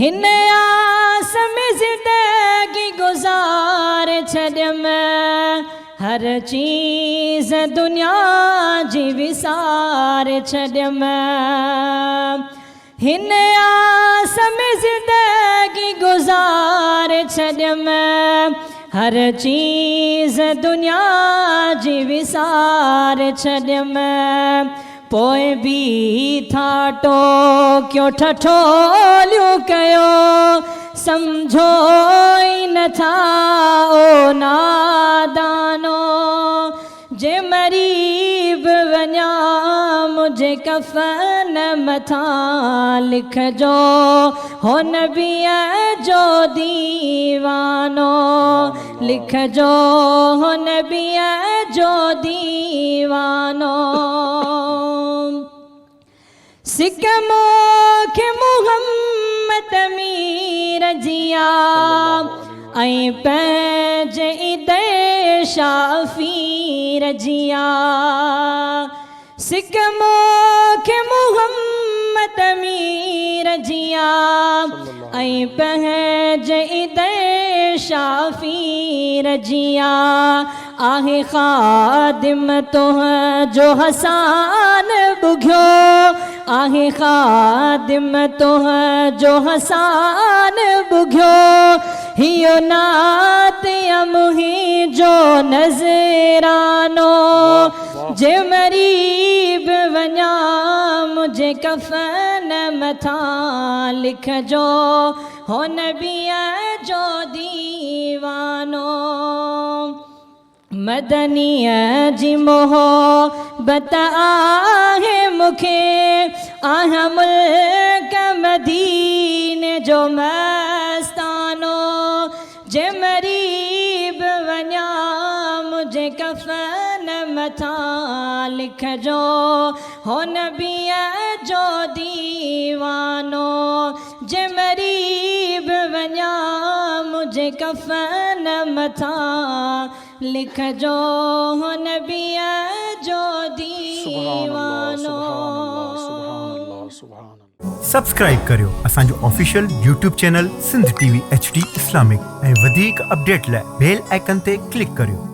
هن آس ۾ زندگي گذاري ڇڏيم، هر چيز دنيا جي وساري ڇڏيم. هن آس ۾ زندگي گذاري ڇڏيم، هر چيز دنيا جي وساري ڇڏيم. پوء به ٿا ٽوڪيو ٺٺوليون ڪيو، سمجهو ئي نٿا او نادانو. جي مري به وڃان منهنجي ڪفن مٿان لکجو هو نبيء جو ديوانو، لکجو هو نبيء جو ديوانو. سڪ مون کي محمد مير جيا ۽ پنهنجي ادي شافير جيا، سڪ مون کي محمد مير جيا ۽ پنهنجي ادي شافير جيا. آهي خادم تنهنجو حسان ٻگهيو، آهي خادم تنهنجو حسان ٻگهيو، هيء نعت منهنجو نذرانو، جي مري به وڃان. منهنجي ڪفن مٿان لکجو هو نبيء جو ديوانو. مدنيء جي محبت آهي مون کي، آهيان ملڪ مديني جو مستانو. جي مري به وڃان منهنجي ڪفن مٿان لکجو هو نبيء جو ديوانو. جي مري به وڃان منهنجي ڪفن مٿان لکجو هو نبيء جو سبحان الله ديوانو. سبحان الله سبحان الله سبحان الله. سبسڪرائيب ڪريو اسان جو official YouTube channel Sindh T V H D Islamic ۽ وڌيڪ اپڊيٽ لاء بيل آئيڪن تي ڪلڪ ڪريو.